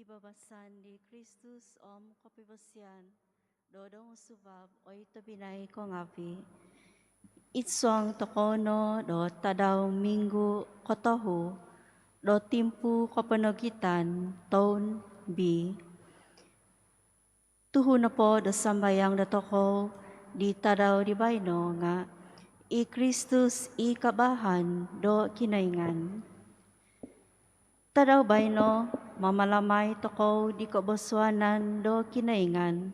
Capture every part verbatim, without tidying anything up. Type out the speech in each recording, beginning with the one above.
Pibabasan di Kristus om kopivosian do dongosuvab oi tobpinai ko ngaavi'. Id suang tokou no do tadau minggu kotohu do timpu koponogitan toun B. Tuhu nopo do sambayang dotokou di tadau di baino nga' i Kristus i kabaahan do Kinoingan. Tadau baino mamalamai tokou di kobosuanan do Kinoingan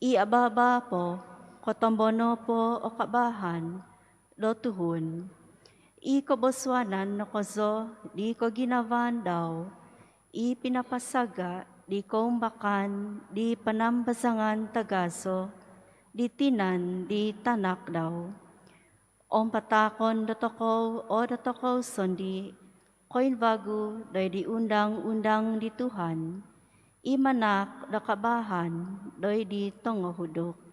i ababaa po, kotombo nopo o kabaahan do tuhun. I kobosuanan no kozo di koginavaan dau i pinapasaga' di koumbakan di panambazangan tagazo di tinan di tanak dau. Om pataakon dotokou o dotokou sondii' koimbagu doid di undang-undang di Tuhan i manaak do kabaahan doid di tongohuduk.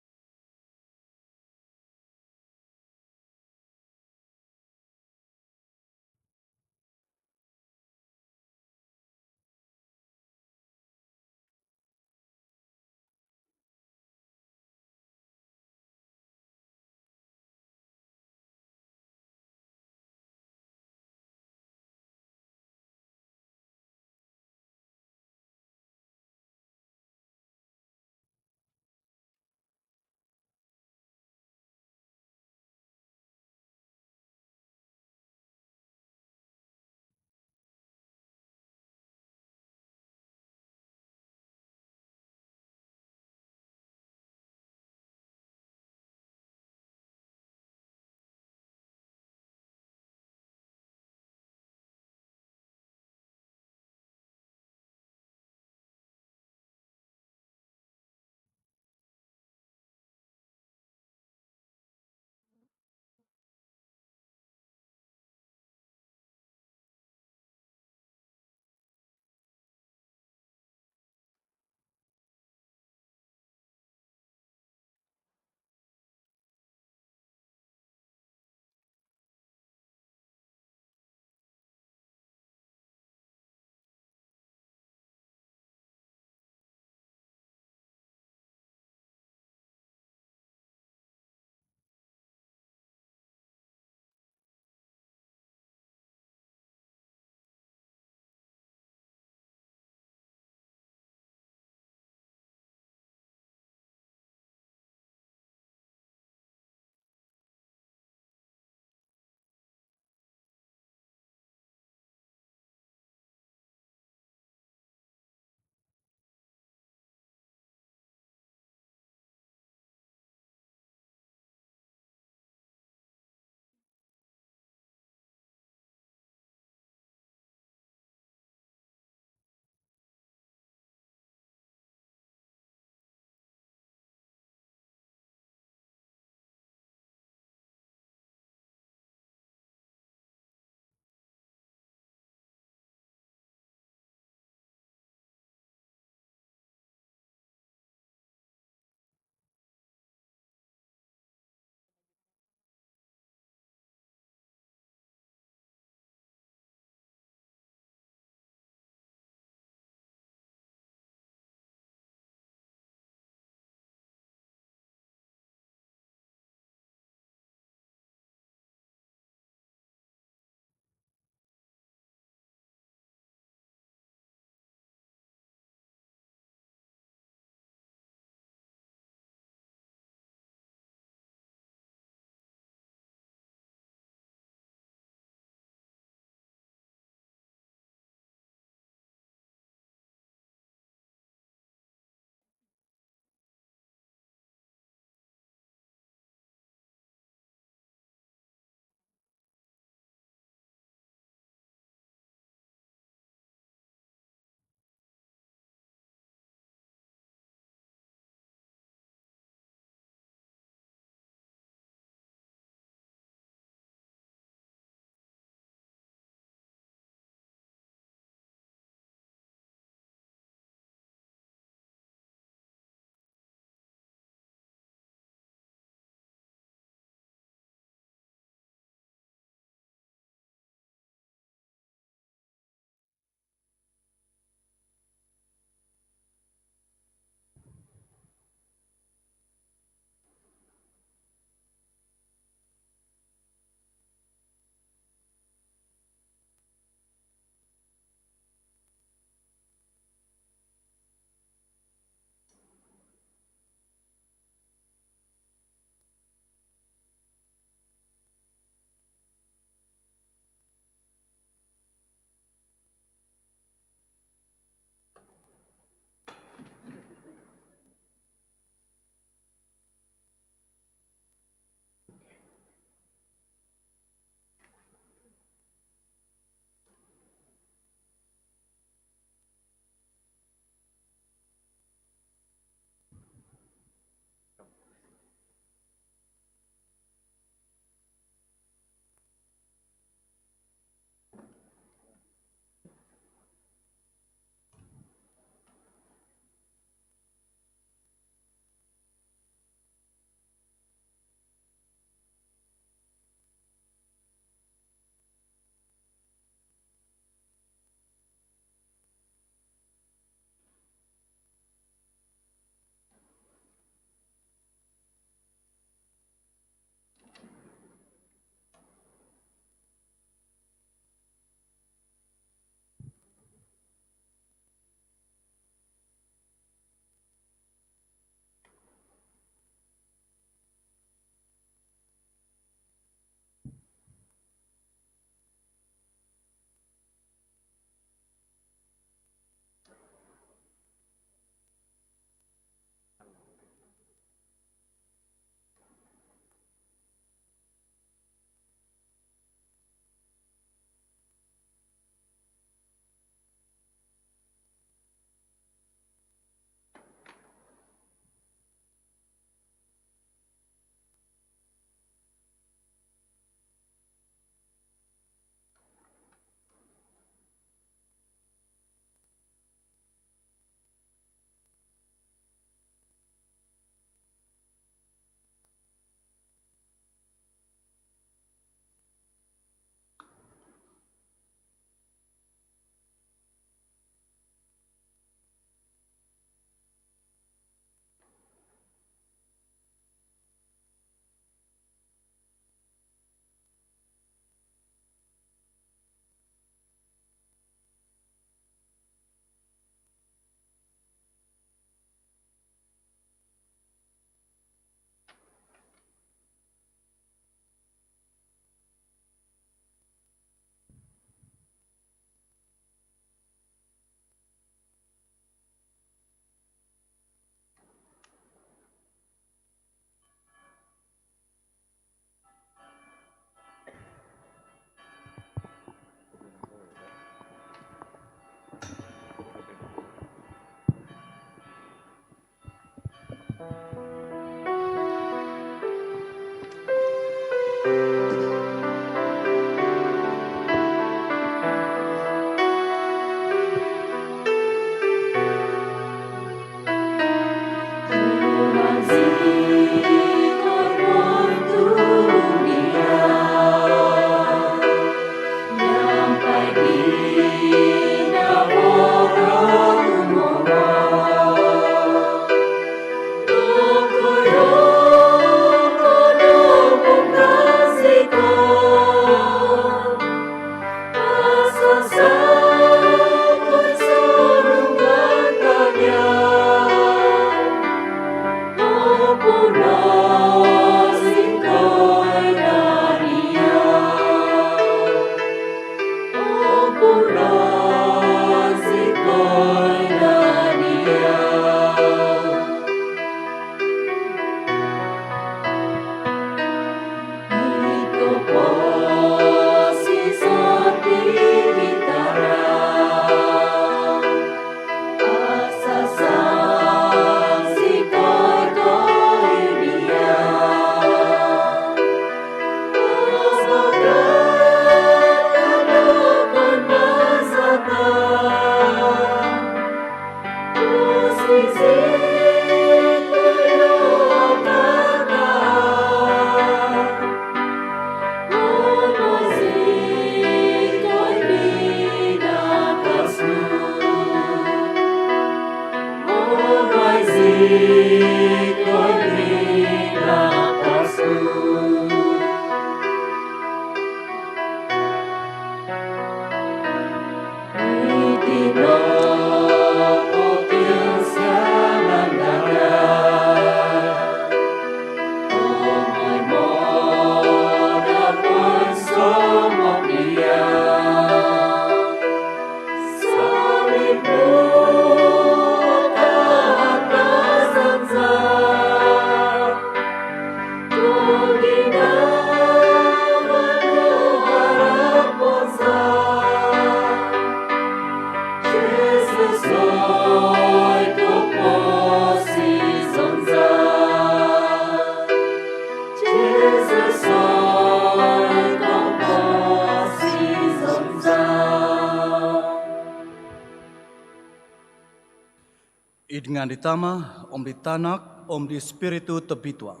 Id ngaan di Tama, om di Tanak, om di Spiritu Tobitua.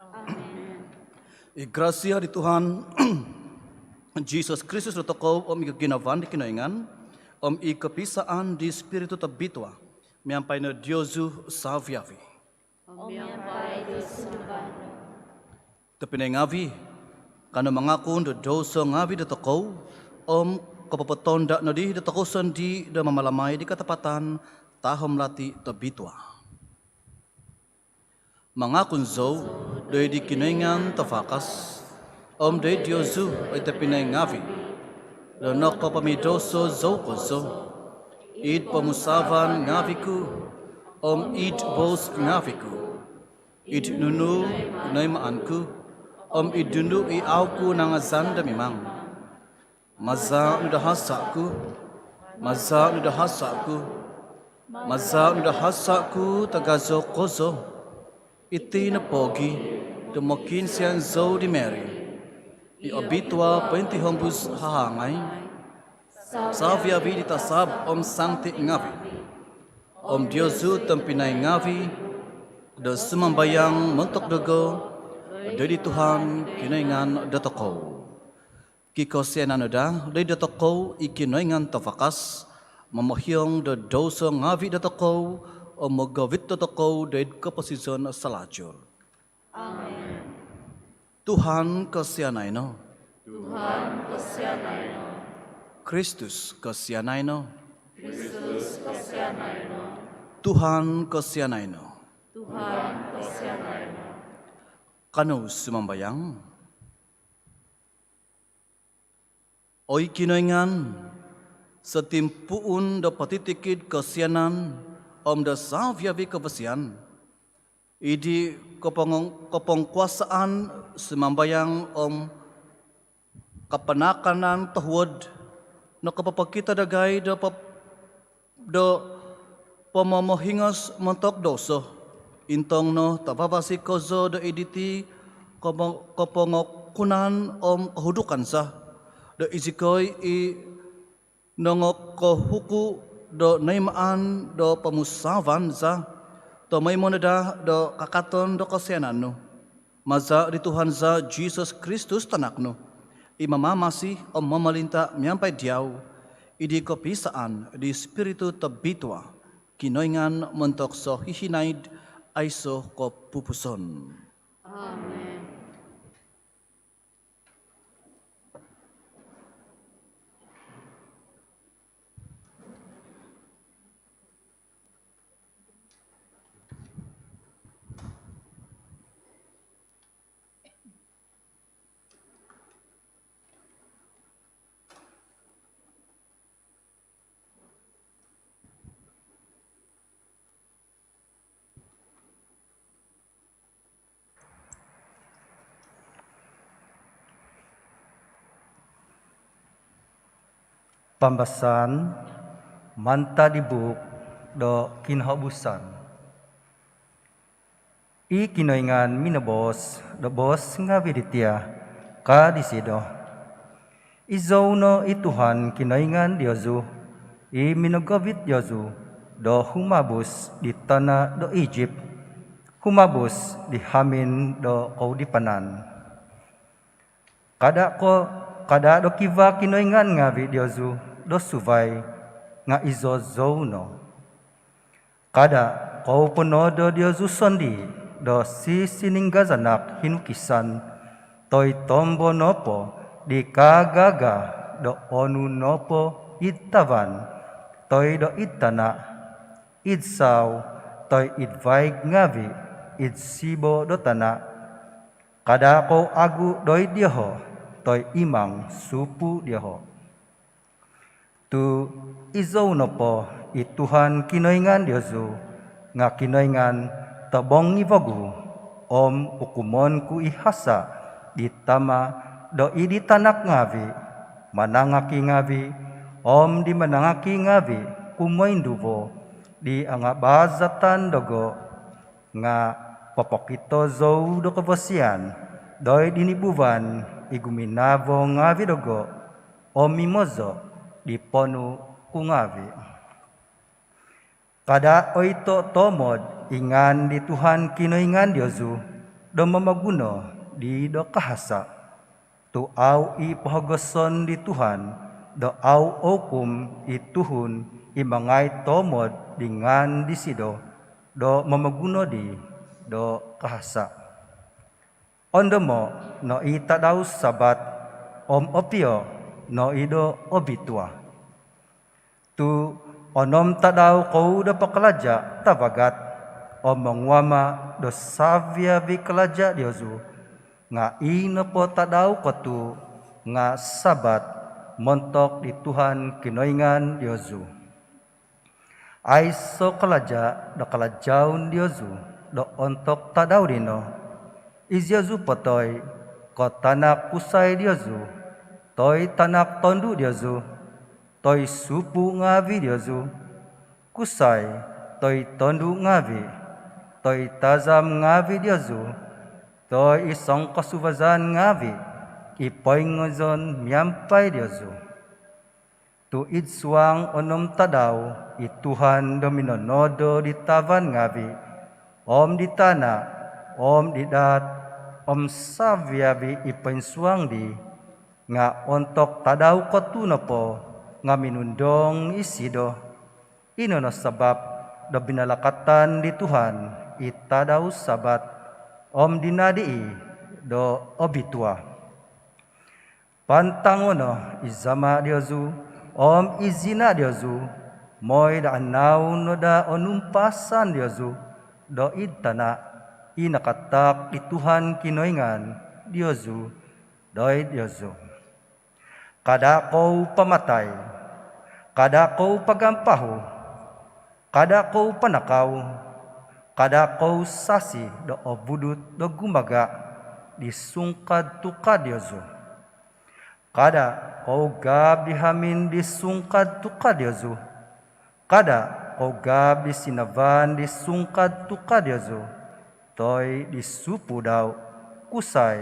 Amen. I grasia di Tuhan Jisus Kristus dotokou, om i koginavaan di Kinoingan, om i kopisaan di Spiritu Tobitua, miampai no diozu savi-avi. Om miampai di sunduvan nu. Tobpinai ngavi, kanou mangakun do douso ngavi dotokou, om kopopotonda nodi dotokou sondii do mamalamai di katapatan tahom lati tobitua. Mangakun zou doid di Kinoingan Tavakas, om doid diozu oi tobpinai ngavi, do nokopomidouso zou kozo, id pomusaavan ngavi ku, om id boos ngavi ku, id nunu noimaan ku, om id nunu i au ku nangazan do mimang. Maza nu do hasa ku, maza nu do hasa ku, maza nu do hasa ku tagazo kozo. Iti nopogi do mokiinsian zou di Mary i obitua pointihombus hahangai, savi-avi di tasab om sangti ngavi, om diozu tobpinai ngavi, do sumambayang montok dogo doid di Tuhan Kinoingan dotokou. Kikosianan no daa doid dotokou i Kinoingan Tavakas, momohiong do douso ngavi dotokou, om mogovit dotokou doid koposizon salajur. Amen. Tuhan kosianai no. Tuhan kosianai no. Kristus kosianai no. Kristus kosianai no. Tuhan kosianai no. Tuhan kosianai no. Kanou sumambayang. Oi Kinoingan, sotimpuun do potitikid kosianan om do savi-avi kavasian, id di kopong-, kopongkuasaan sumambayang om kapanakanan tohuod, nokopopokito dagai do pop-, do pomomohingos montok douso. Intong no tavavasi kozo do id diti kopo-, kopongokunan om kohudukan za, do izikoi i nongokohuku do noimaan do pomusaavan za, tomoimo no daa do kakaton do kosianan nu. Maza di Tuhan za Jisus Kristus Tanak nu, i mamamasi om momolinta miampai diau, id di kopisaan di Spiritu Tobitua, Kinoingan montok sohihinaid aiso kopupuson. Amen. Pambasaan mantad di buuk do Kinohobusan. I Kinoingan minoboos do boos ngavi diti, ka disido: Izou no i Tuhan Kinoingan diozu, i minogovit diozu do humabus di tana do Ijip, humabus di hamin do koudipanan. Kada ko, kada do kivaa kinoingan ngavi diozu do suvai, nga izou zou no. Kada' kou ponoodo diozu sondii' do sisininggazanak hinukisan, toi tombo nopo di kaaga-aga' do onu nopo id tavan, toi do id tana', id sau, toi id vaig ngaavi' id sibo do tana'. Kada' kou agu' doid dioho', toi imang supu' dioho'. Tu' izou nopo i Tuhan Kinoingan diozu nga' Kinoingan tobongivogu, om ukumon ku i hasa' di tama' do id di tanak ngaavi', manangaki ngaavi', om di manangaki ngaavi' kumoinduvo di angabaazatan dogo', nga' popokito zou do kavasian doid di nibuvan i guminavo ngaavi' dogo', om mimozo' di ponuu' ku ngaavi'. Kada' oito' toomod i ngaan di Tuhan Kinoingan diozu do momoguno di do kahasa'. Tu' au i' pohogoson di Tuhan do au oukum i tuhun i mangai toomod di ngaan disido do momoguno di do kahasa'. Ondomo' no i tadau Sabat, om opio' no i do obitua. Tu' onom tadau kou do pakalaja' tavagat, om monguama' do savi-avi' kalaja' diozu, nga' i nopo tadau kotuu' nga' Sabat montok di Tuhan Kinoingan diozu. Aiso' kalaja' do kalajaon diozu do ontok tadau dino. Iziozu po toi ko' tanak kusai diozu, toi tanak tondu' diozu, toi supu' ngaavi' diozu, kusai toi tondu' ngaavi', toi tazam ngaavi' diozu, toi i songkosuvazan ngaavi' i poingizon miampai diozu. Tu' id suang onom tadau i Tuhan do minonodo di tavan ngaavi', om di tana', om di daat, om savi-avi' i poinsuang dii, nga' ontok tadau kotuu' nopo nga' minundong isido. Ino no sabap do binalakatan di Tuhan i tadau Sabat, om dinadi i' do obitua. Pantango' no i zama' diozu om i zina' diozu, moi do anau no daa o numpasan diozu do id tana' i nakataak di Tuhan Kinoingan diozu doid diozu. Kada' kou pamatai, kada' kou pagampahu, kada' kou panakau, kada' kou sasi' do ovudut do gumaga' di sungkad-tukad diozu. Kada' kou gaab di hamin di sungkad-tukad diozu. Kada' kou gaab di sinavaan di sungkad-tukad diozu, toi di supu' dau, kusai,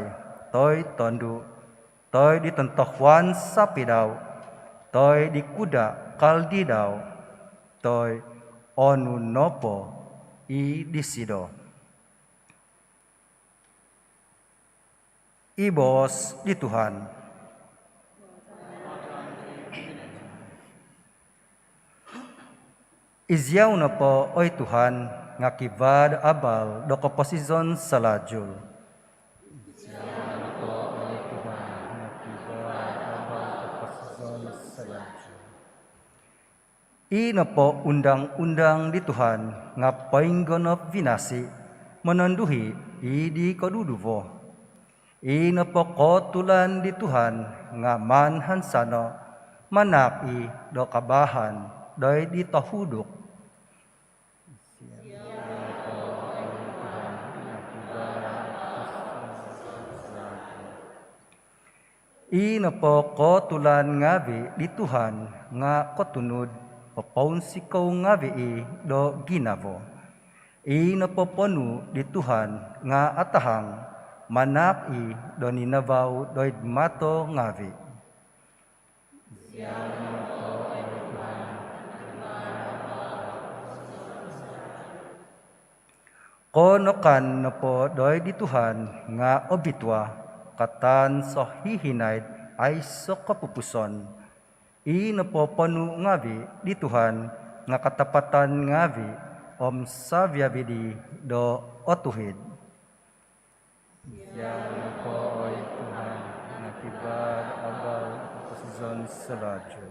toi tondu', toi di tontohuan sapi' dau, toi di kuda' kaldi dau, toi onu nopo i disido. I boos di Tuhan. Iziau nopo, oi Tuhan, nga' kivaa do abal do koposizon salalu. Iziau nopo, oi Tuhan, nga' kivaa do abal do koposizon salalu. I nopo undang-undang di Tuhan nga' poinggonop vinasi, mononduhi i di koduduvo. I nopo kootulan di Tuhan nga' maan hansano', manaak i' do kabaahan doid di tohuduk. I nopo kootulan ngaavi' di Tuhan nga' kotunud, popounsikou ngaavi' i' do ginavo. I nopo ponuu' di Tuhan nga' atahang, manaak i' do ninavau doid mato ngaavi'. Koonokan nopo doid di Tuhan nga' obitua, kataan sohihinaid aiso' kopupuson. I nopo ponuu' ngaavi' di Tuhan nga' katapatan ngaavi', om savi-avi di do otuhid. Iziau nopo, oi Tuhan, nga kivaa do abal koposizon salalaid.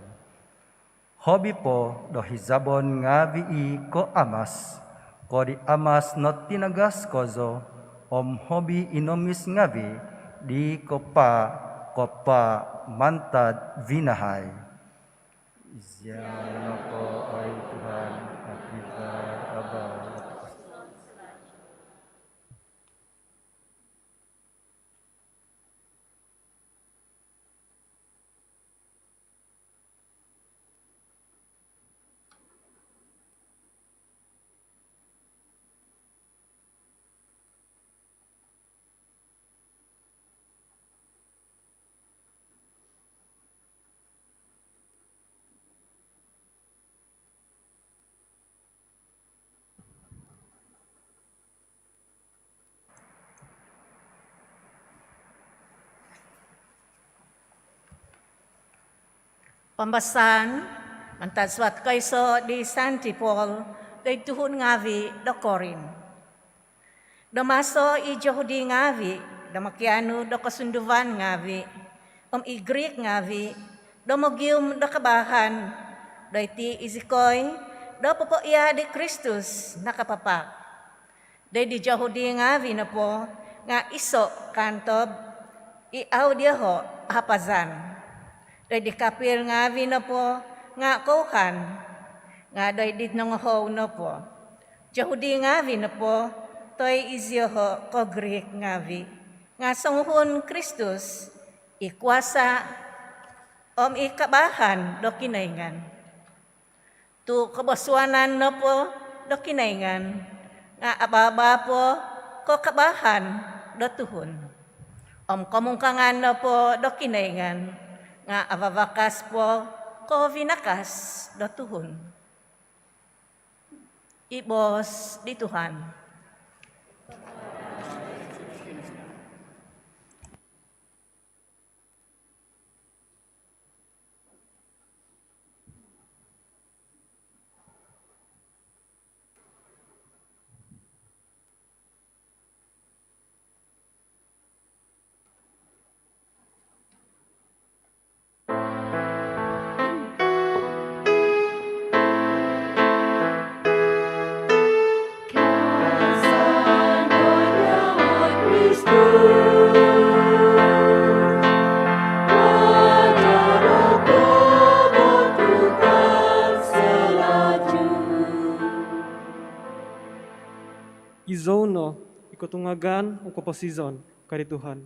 Hobi po do hizabon ngaavi' i ko amas, ko di amas no tinagas kozo, om hobi i nomis ngaavi' di ko paa, ko paa mantad vinahai. Iziau nopo, oi Tuhan, nga kivaa do abal. Pambasaan mantad suat koiso di Santi Paul doid tuhun ngaavi' do Korin. Do maso i Jahudi ngaavi' do mokianu do kosunduvan ngaavi', om i Grik ngaavi' do mogium do kabaahan, do iti izikoi do popoia' di Kristus nakapapak. Doid di Jahudi ngaavi' nopo nga iso' kaantob i au dioho' ahapazan. Doid di kapil ngaavi' nopo nga kouhan, nga doid di nongohou nopo, Jahudi ngaavi' nopo toi izioho' ko Grik ngaavi', nga songuhun Kristus i kuasa om i kabaahan do Kinoingan. Tu' kobosuanan nopo do Kinoingan nga abaa-abaa po ko kabaahan do tuhun, om komungkangan nopo do Kinoingan nga avavakas po ko vinakas do tuhun. I boos di Tuhan. Izou no i kotungagan om koposizon, ka di Tuhan.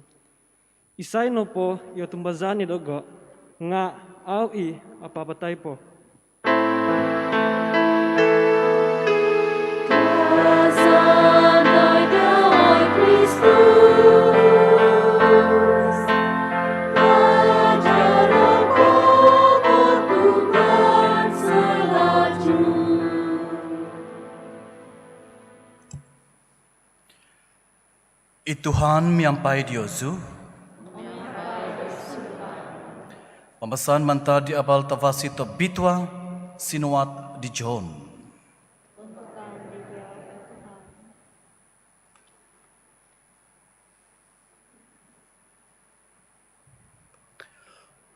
Isai nopo i otumbazaan id dogo' nga' au i' apapatai po. I Tuhan miampai diozu. Pambasaan mantad di Abal Tavasi Tobitua sinuat di John.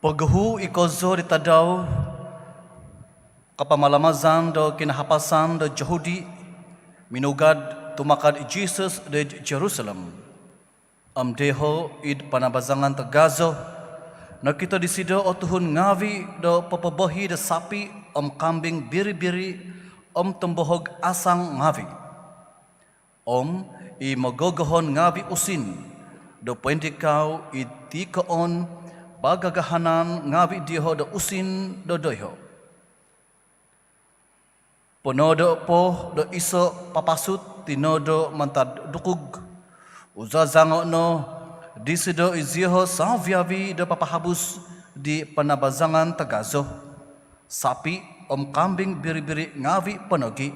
Poguhu i kozo di tadau kapamalamazan do kinahapasan do Jahudi, minugad tumakad i Jisus do id Jerusalem. Om doiho' id panabazangan tagazo, nokito disido o tuhun ngaavi' do popobohi do sapi' om kambing biri-biri om tombohog asang ngaavi'. Om i mogogohon ngaavi' usin do poindikau id tikoon pagagahanan ngaavi' dioho' do usin do doiho'. Ponoodo' po do iso' papasut tinoodo' mantad dukug. Uzazango' no disido izioho' savi-avi do papahabus di panabazangan tagazo, sapi' om kambing biri-biri ngaavi' po nogi'.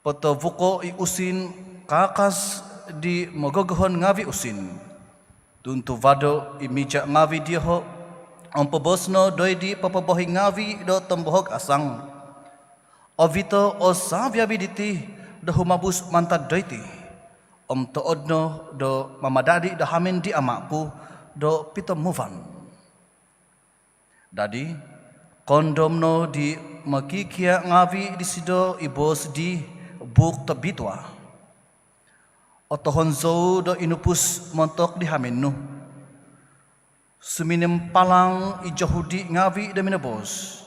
Potovuko' i usin kaakas di mogogohon ngaavi' usin. Tuntuvado' i mija' ngaavi' dioho' om poboos no doid di popobohi ngaavi' do tombohog asang. Ovito' o savi-avi' diti do humabus mantad doiti, om tood no do mamadadi' do hamin di Ama' ku do pitomuvan. Dadi, koondom no di mokikia' ngaavi' disido i boos di Buuk Tobitua: Otohon zou do inupus montok di hamin nu. Suminimpalang i Yohudi ngaavi' do minoboos: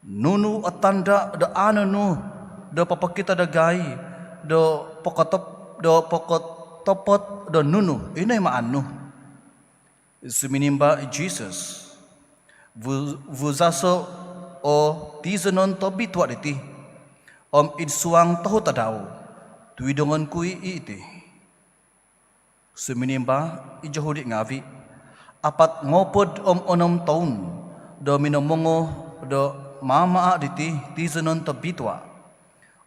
Nunu o tanda' do aanu nu do popokito dagai do pokotop-, do pokotopot do nunu i noimaan nu? Suminimba' i Jisus: Vu-, vuzaso' o tizonon tobitua' diti, om id suang tohu tadau tuidongon ku i' iti. Suminimba' i Yohudi ngaavi': Apat ngoopod om onom toun do minomongo do mamaa' diti tizonon tobitua',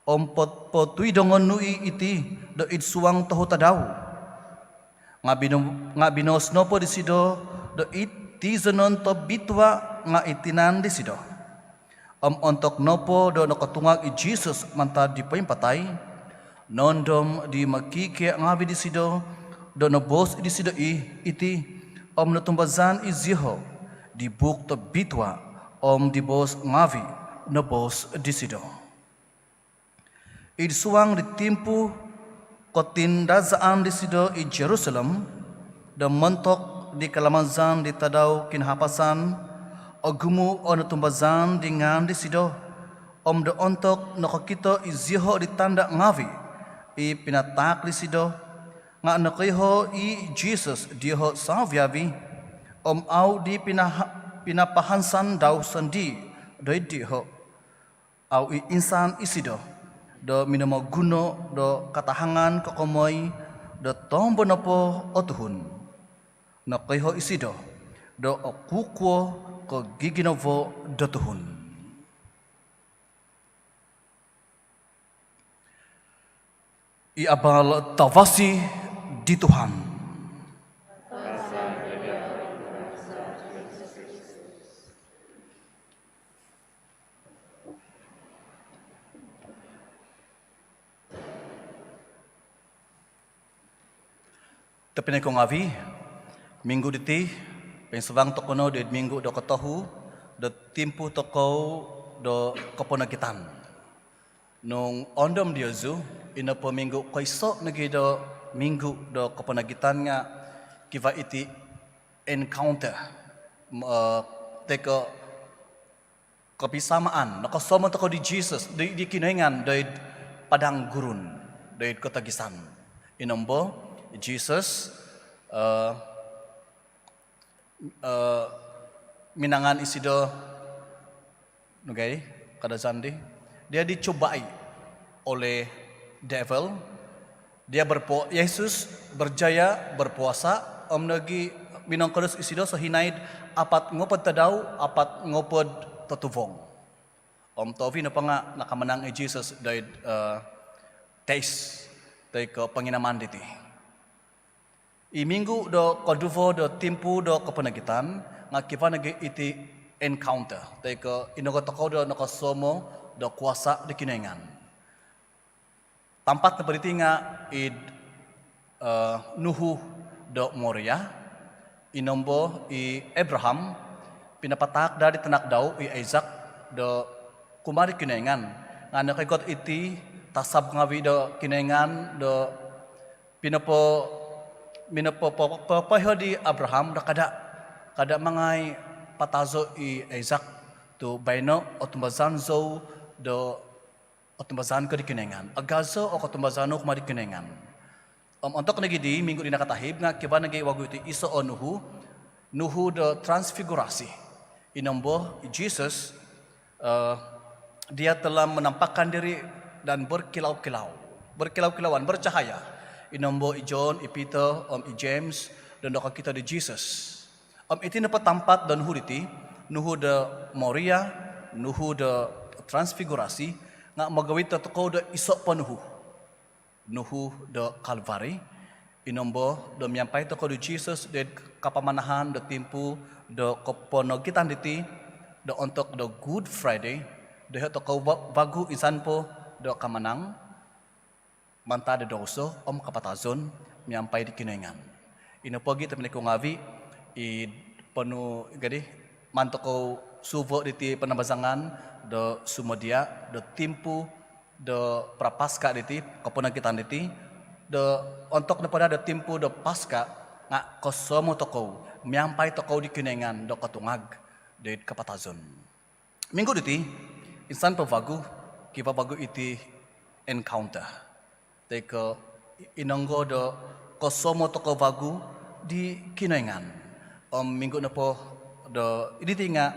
om pot-, potuidongon nu i' iti do id suang tohu tadau. Nga' bino-, nga' binoos nopo disido do i tizonon tobitua' nga' i tinan disido. Om ontok nopo do nokotungag i Jisus mantad di poimpatai, noondom di mokikia' ngaavi' disido do noboos disido i' iti, om notumbazaan i' zioho' di Buuk Tobitua' om di boos ngaavi' noboos disido. Id suang di timpu kotindazaan disido id Yorusalim, do montok di kalamazan di tadau kinahapasan, ogumu' o notumbazaan di ngaan disido, om do ontok nokokito i zioho' di tanda' ngaavi' i pinataak disido, nga' nokoiho' i Jisus dioho' savi-avi', om au' di pinaha-, pinapahansan dau sondii' doid dioho'. Au' i' insan isido do minomoguno do katahangan kokomoi do tombo nopo o tuhun. Nokoiho' isido do okukuo ko' giginavo do tuhun. I abal tavasi di Tuhan. Tobpinai ko' ngaavi', minggu diti poinsavang tokou no di minggu do kotohu do timpu tokou do koponogitan. Nung oondom diozu, i nopo minggu koiso' nogi do minggu do koponogitan nga' kivaa iti encounter, toi ko' kopisamaan, nokosomo tokou di Jisus, di, di Kinoingan doid padang gurun, doid kotogisan. Inombo i Jisus, eh, eh, minangan isido, nogi, Kadazan di, dia dicubai oleh devil, dia berpu-, Yesus berjaya berpuasa, om nogi minongkodos isido sohinaid apat ngoopod tadau, apat ngoopod totuvong. Om tohuvi nopo nga' nakamanang i Jisus doid, eh, test, toi ko' ponginaman diti. I minggu do koduvo do timpu do koponogitan nga' kivaa nogi iti encounter, toi ko' inogot tokou do nokosomo do kuasa do Kinoingan. Tampat nopo diti nga' id, eh, nuhu do Moria, inombo i Abraham pinapataak daa di tanak dau i Isak do kumaa di Kinoingan. Nga' nokoikot iti tasab ngaavi' do Kinoingan do pinopo-, minopo-, po-, po-, poiho' di Abraham do kada', kada' mangai patazo' i Isak tu' baino' otumbazaan zou do otumbazaan ko di Kinoingan. Agazo o kotumbazaan nu kumaa di Kinoingan. Om ontok nogi di minggu di nakatahib nga' kivaa nogi wagu iti iso' o nuhu, nuhu do transfigurasi. Inombo i Jisus, eh, dia telah menampakkan diri dan berkilau-kilau, berkilau-kilauan, bercahaya. Inombo i John, i Peter, om i James, do nokokito di Jisus. Om iti nopo tampat do nuhu diti, nuhu do Moria, nuhu do transfigurasi, nga' mogovit tokou do iso' po nuhu, nuhu do Kalvari, inombo do miampai tokou di Jisus doid kapamanahan do timpu do koponogitan diti, do ontok do Good Friday, Doiho' tokou va-, vagu insan po do kamanang mantad do douso om kapatazon miampai di Kinoingan. Ino pogi' tobpinai ku ngaavi', i ponu-, jadi, maan tokou suvo' diti panambazangan do sumodia' do timpu do Prapaska diti, koponogitan diti, do ontok nopo daa do timpu do Paska nga' kosomo' tokou miampai tokou di Kinoingan do kotungag doid kapatazon. Minggu diti, insan po vagu, kivaa vagu iti encounter. Toi ko' inonggo do kosomo' tokou vagu di Kinoingan. Om minggu nopo do id diti nga'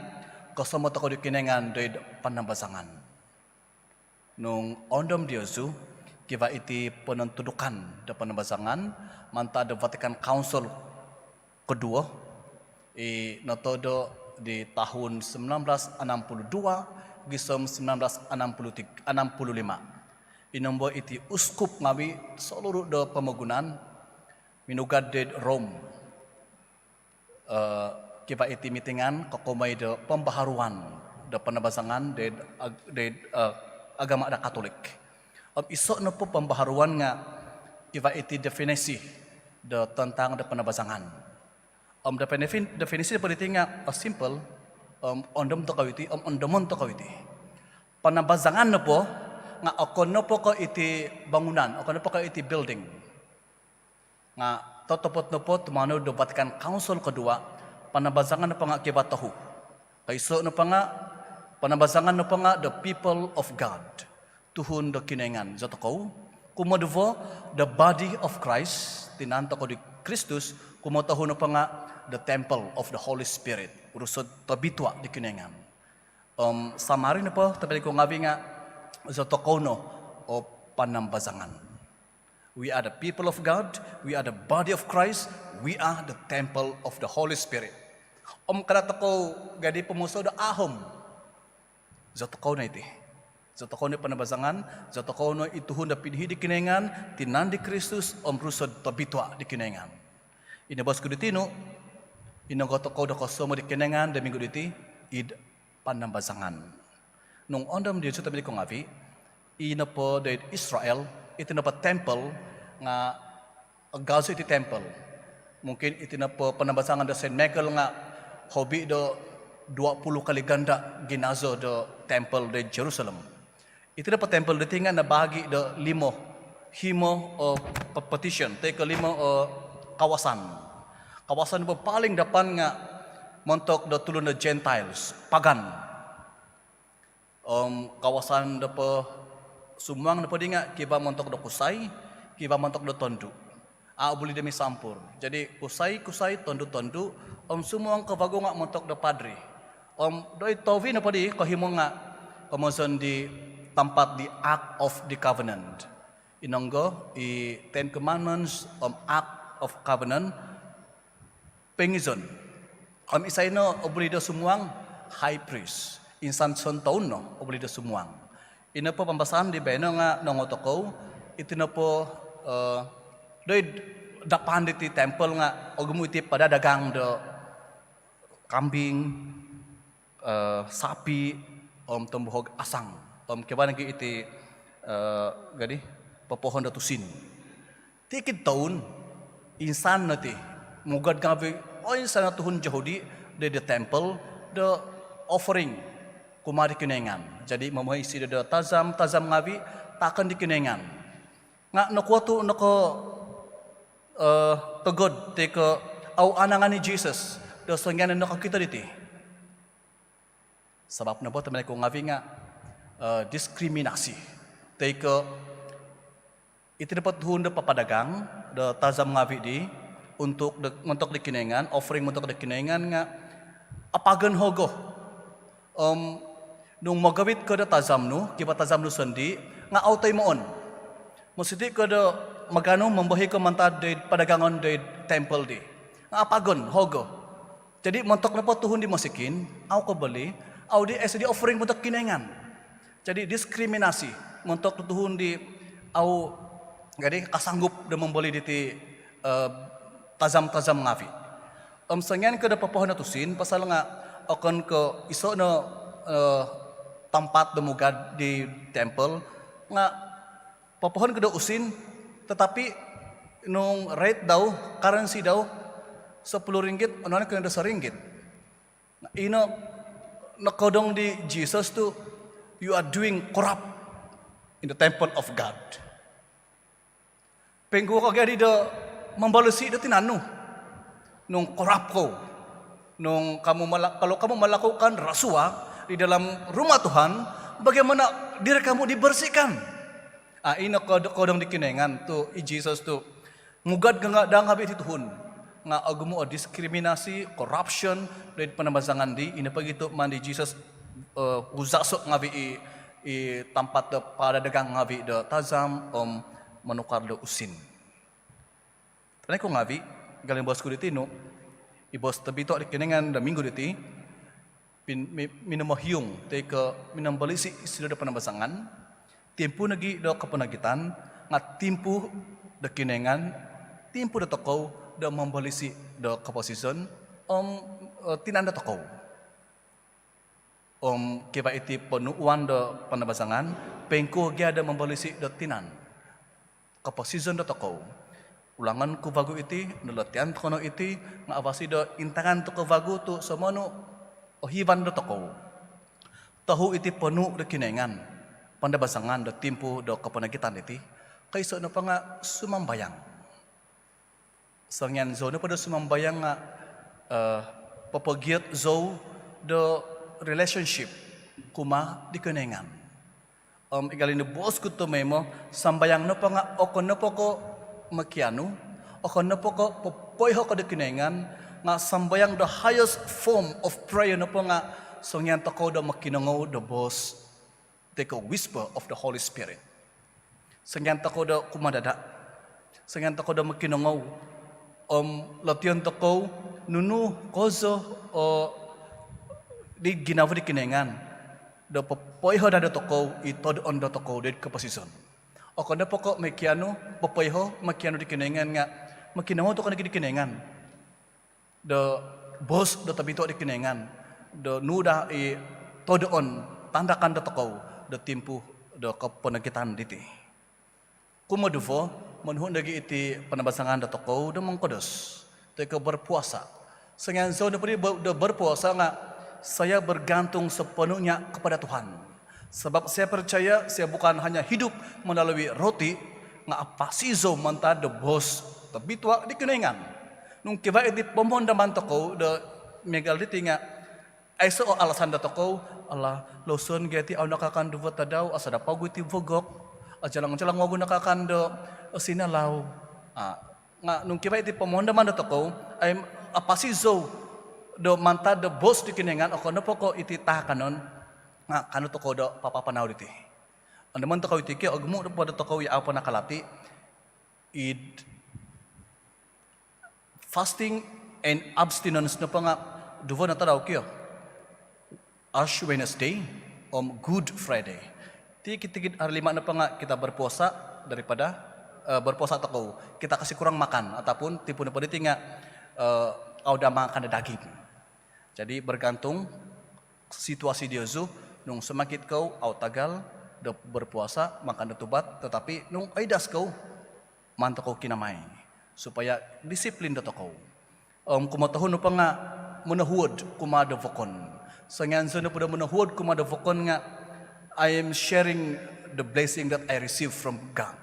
kosomo' tokou di Kinoingan doid panambazangan. Nung oondom diozu, kivaa iti ponontudukan do panambazangan mantad do Vatican Council koduo, i notodo' di tahun sembilan belas enam puluh dua gisom sembilan belas enam puluh tiga, enam puluh lima. Inombo iti uskup ngaavi' soluruh do pomogunan minugad doid Rome. Eh, kivaa iti mitingan kokomoi do pembaharuan do panambazangan doid ag-, doid, eh, agama do Katolik. Om iso' nopo pembaharuan nga' kivaa iti definisi do tentang do panambazangan. Om defini-, definisi nopo diti nga', eh, simple, om oondom tokou iti, om oondomon tokou iti. Panambazangan nopo nga' okon nopo ko' iti bangunan, okon nopo ko' iti building. Nga' totopot nopo tumanud do Vatican Council koduo, panambazangan nopo nga' kivaa tohu. Koiso' nopo nga', panambazangan nopo nga' the people of God, tuhun do Kinoingan zi tokou. Kumoduvo, the body of Christ, tinan tokou di Kristus. Kumotohu nopo nga' the temple of the Holy Spirit, rusod tobitua' di Kinoingan. Om samari nopo tobpinai ku ngaavi' nga' zi tokou no o panambazangan. We are the people of God, we are the body of Christ, we are the temple of the Holy Spirit. Om kada' tokou jadi pomuso do ahom. Zi tokou no iti. Zi tokou no panambazangan, zi tokou no i tuhun do pinihi' di Kinoingan, tinan di Kristus, om rusod tobitua' di Kinoingan. Ino boos ku di tinu, inonggo tokou do kosomo' di Kinoingan do minggu diti, id panambazangan. Nung oondom diozu tobpinai ku ngaavi', i nopo doid Israel, iti nopo temple nga' agazo iti temple. Mungkin iti nopo panambazangan do Saint Michael nga' hobi do dua puluh kali ganda ginazo do temple doid Jerusalem. Iti nopo temple diti nga' nabahagi' do limo, himo o pe-, petition, toi ko' limo o kawasan. Kawasan nopo paling dapan nga' montok do tulun do Gentiles, pagan. Om kawasan nopo sumuang nopo di nga' kivaa montok do kusai, kivaa montok do tondu'. A' obuli do misampur. Jadi kusai-kusai, tondu'-tondu', om sumuang ko vagu nga' montok do padri. Om doid tohui nopo di kohimo nga' komozon di tampat di Ark of the Covenant. Inonggo i Ten Commandments om Ark of Covenant poingizon. Om isai no obuli do sumuang? High priest. Insan sontoun no obuli do sumuang. Ino po pambasaan di baino nga' nongou tokou, iti nopo, eh, doid dapan diti temple nga' ogumu' iti padadagang do kambing, eh, sapi, om tombohog asang. Om kivaa nogi iti, eh, jadi, popohon do tusin. Tikid toun, insan no ti, mugad ngaavi', oinsanan o tuhun Jahudi doid temple do offering kumaa di Kinoingan. Jadi momohi isido do tazam-tazam ngaavi' taakon di Kinoingan. Nga' nokuo tu' noko, eh, togod toi ko' au anangan i Jesus do songian nokokito diti? Sabap nopo tobpinai ku ngaavi' nga', eh, diskriminasi. Toi ko' iti nopo tuhun do papadagang do tazam ngaavi' di untuk do, montok di Kinoingan, offering montok di Kinoingan nga' apagon hogo. Om nung mogovit ko do tazam nu, kivaa tazam nu sondii', nga' au toimoon. Mositi ko do maganu, mombohi ko mantad doid padagangon doid temple di. Nga' apagon hogo. Jadi montok nopo tuhun di mosikin, au koboli, au di aiso di offering montok Kinoingan. Jadi diskriminasi montok tuhun di au, jadi kasanggup do momboli diti, eh, tazam-tazam ngaavi'. Om songian ko do popohon do tusin, pasal nga' okon ko' iso no, eh, tampat do mugad di temple nga' popohon ko do usin, tetapi nung rate dau, currency dau, sepuluh ringgit, onuan ko no do seringgit. Ino nokodong di Jesus tu, "You are doing corrupt in the temple of God." Poingkuo ko gia di do mombolisi do tinan nu nung corrupt kou? Nung kamu mela-, kalau kamu melakukan rasuah di dalam rumah Tuhan, bagaimana diri kamu dibersihkan? Ah, ino kod-, kodong di Kinoingan tu, i Jesus tu, mugad nga daa ngaavi' iti tuhun nga' ogumu' o diskriminasi, corruption doid panambazangan di, ino pogi tu maan di Jesus, eh, uzaso' ngaavi' i, i tampat do padagang ngaavi' do tazam om monukar do usin. Tobpinai ku ngaavi', miagal i boos ku di tinu, i boos tobitua' di Kinoingan do minggu diti, pin-, mi-, minomohiung toi ko' minombolisi isido do panambazangan. Timpu nogi do koponogitan nga' timpu do Kinoingan, timpu do tokou do mombolisi do koposizon om, eh, tinan do tokou. Om kivaa iti ponuuan do panambazangan, poingkuo gia do mombolisi do tinan, koposizon do tokou. Ulangon ku vagu iti, nolotian tokou no iti, nga' avasi do intangan tokou vagu tu somonu ohivan do tokou. Tohu iti ponuu do Kinoingan, panambazangan do timpu do koponogitan diti, koiso nopo nga' sumambayang. Songian zou nopo do sumambayang nga', eh, popogiot zou do relationship kumaa di Kinoingan. Om miagal i boos ku tomoimo, sambayang nopo nga' okon nopo ko' mokianu, okon nopo ko' popoiho ko do Kinoingan, nga' sambayang, the highest form of prayer nopo nga' songian tokou do mokinongou do boos, the whisper of the Holy Spirit. Songian tokou do kumadada', songian tokou do mokinongou om lotion tokou nunu kozo o di ginavo di Kinoingan do popoiho daa do tokou i todoon do tokou doid koposizon. Okon nopo ko' mokianu, popoiho, mokianu di Kinoingan nga' mokinongou tokou nogi di Kinoingan do boos do tobitua' di Kinoingan do nunu daa i todoon, tandakan do tokou do timpu do koponogitan diti. Kumoduvo, monuhu' nogi iti panambazangan do tokou do mongkodos toi ko' berpuasa. Songian zou nopo di ber-, do berpuasa nga' saya bergantung sepenuhnya kepada Tuhan. Sebab saya percaya saya bukan hanya hidup melalui roti, nga' apasi zou mantad do boos tobitua' di Kinoingan. Nung kivaa iti pomondoman tokou do miagal diti nga' aiso o alasan do tokou, "Alah, louson gia iti au nakaakan duvo tadau, asada' po ogu iti vogok, ajalang-jalang ogu nakaakan do sinalau." Ah, nga' nung kivaa iti pomondoman do tokou, ai, apasi zou do mantad do boos di Kinoingan, okon nopo ko' iti taakanon, nga' kaanu tokou do papapanau diti. Ondomon tokou iti kio, ogumu' nopo do tokou i au po nakalati, id fasting and abstinence nopo nga' duvo no tadau kio, Ash Wednesday om Good Friday. Tikid-tikid hari lima nopo nga' kita berpuasa daripada, eh, berpuasa tokou. Kita kasi kurang makan, ataupun timpu nopo diti nga', eh, au daa makan do daging. Jadi bergantung situasi diozu, nung sumakit kou, au tagal do berpuasa, makan do tubat, tetapi nung oidas kou, maan tokou kinamai supaya disiplin do tokou. Om kumotohu nopo nga' monohuod kumaa do vokon. Songian zou nopo do monohuod kumaa do vokon nga' I am sharing the blessing that I receive from God.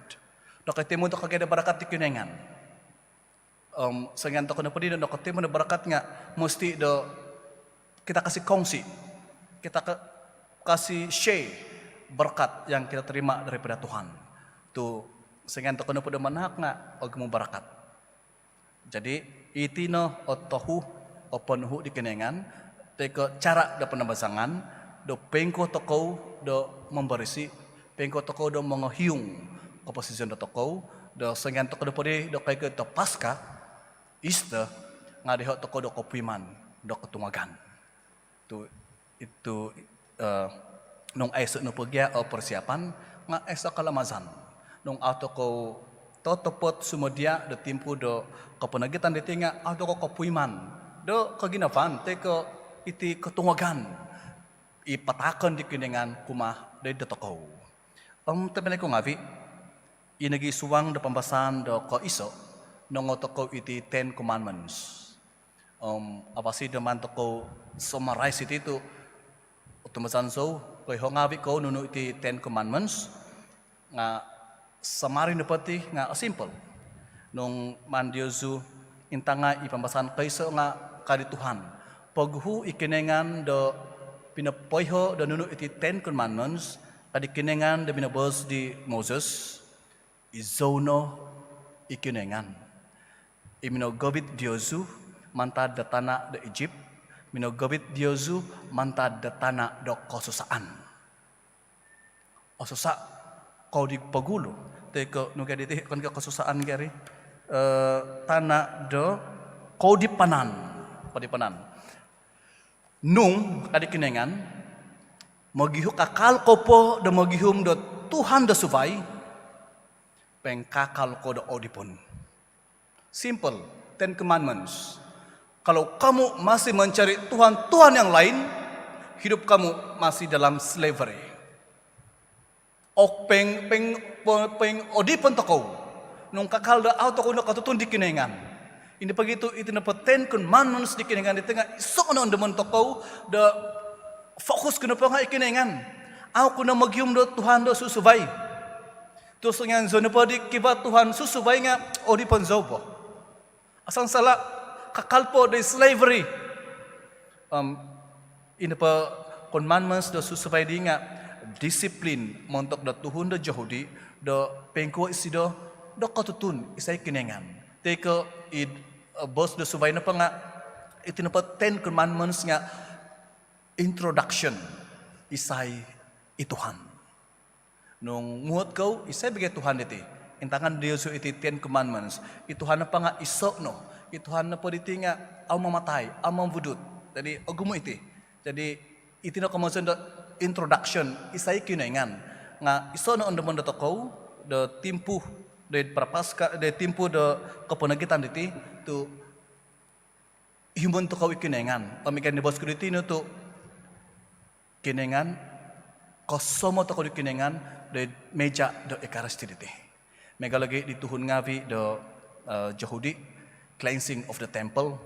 Nokotoimo tokou gia do barakat di Kinoingan. Om songian tokou nopo di do nokotoimo do barakat nga' mesti do kita kasi kongsi, kita ka-, kasi share berkat yang kita terima daripada Tuhan. Tu songian tokou nopo do manahak nga' ogumu' barakat. Jadi iti no o tohu o ponuhu' di Kinoingan toi ko' cara do panambazangan do poingkuo tokou do momborisi, poingkuo tokou do mongohiung koposizon do tokou, do songian tokou nopo di do koikot do Paska, Easter, nga' doiho' tokou do kopuiman do kotungagan. Tu, itu, eh, nung aiso nopo gia o persiapan, nga' aiso kalamazan. Nung au tokou totopot sumodia do timpu do koponogitan diti nga' au tokou kopuiman do koginavaan toi ko' iti kotungagan. i pataakon di Kinoingan kumaa doid dotokou. Om tobpinai ku ngaavi', i nogi suang do pambasaan do koiso, nongou tokou iti Ten Commandments. Om avasi do maan tokou summarize iti tu' otumbazaan zou, koiho ngaavi' kou nunu iti Ten Commandments, nga' summary nopo ti nga' simple. Nung maan diozu intangai i pambasaan koiso nga' ka di Tuhan, poguhu i Kinoingan do pinopoiho do nunu iti Ten Commandments, ka di Kinoingan do minoboos di Moses, "Izou no i Kinoingan i minogovit diozu mantad do tana' do Ijip, minogovit diozu mantad do tana' do kosusaan." Osusa' kou di pogulu. Toi ko' nu gia diti, okon ko' kosusaan gia ri. Eh, tana' do koudipanan. Koudipanan. Nung, ka di Kinoingan, mogihu-, kakal kou po do mogihum do tuhan do suvai, poingkakal kou do odipon. Simple, Ten Commandments. Kalau kamu masih mencari tuhan-tuhan yang lain, hidup kamu masih dalam slavery. Ok, poing, poing, poing, poingodipon tokou nung kakal do au tokou nokotutun di Kinoingan. Ino pogi tu' iti nopo Ten Commandments di Kinoingan diti nga' iso' no ondomon tokou do fokus ku nopo nga' i Kinoingan. Au ku no mogihum do tuhan do susuvai. Tu' songian zou nopo di kivaa tuhan susuvai nga' odipon zou po. Asal sala', kakal po do slavery. Om ino po commandments do susuvai di nga' disiplin montok do tuhun do Jahudi do poingkuo isido do kotutun isai Kinoingan. Toi ko' id, eh, boos do suvai nopo nga' iti nopo Ten Commandments nga' introduction isai i Tuhan. Nung muhot kou, isai bo gia i Tuhan diti? Intangan diozu iti Ten Commandments. I Tuhan nopo nga' iso' no. I Tuhan nopo diti nga' au mamatai, au momudut. Jadi, ogumu' iti. Jadi, iti no komozon do introduction, isai Kinoingan. Nga' iso' no ondomon dotokou do timpu do Prapaskah, do timpu do Koponogitan diti, tu' ihumon tokou i Kinoingan. Om i ka di boos ku diti no tu' Kinoingan, kosomo tokou di Kinoingan do meja do Ekaristi diti. Miaga logi di tuhun ngaavi' do, eh, Jahudi, cleansing of the temple.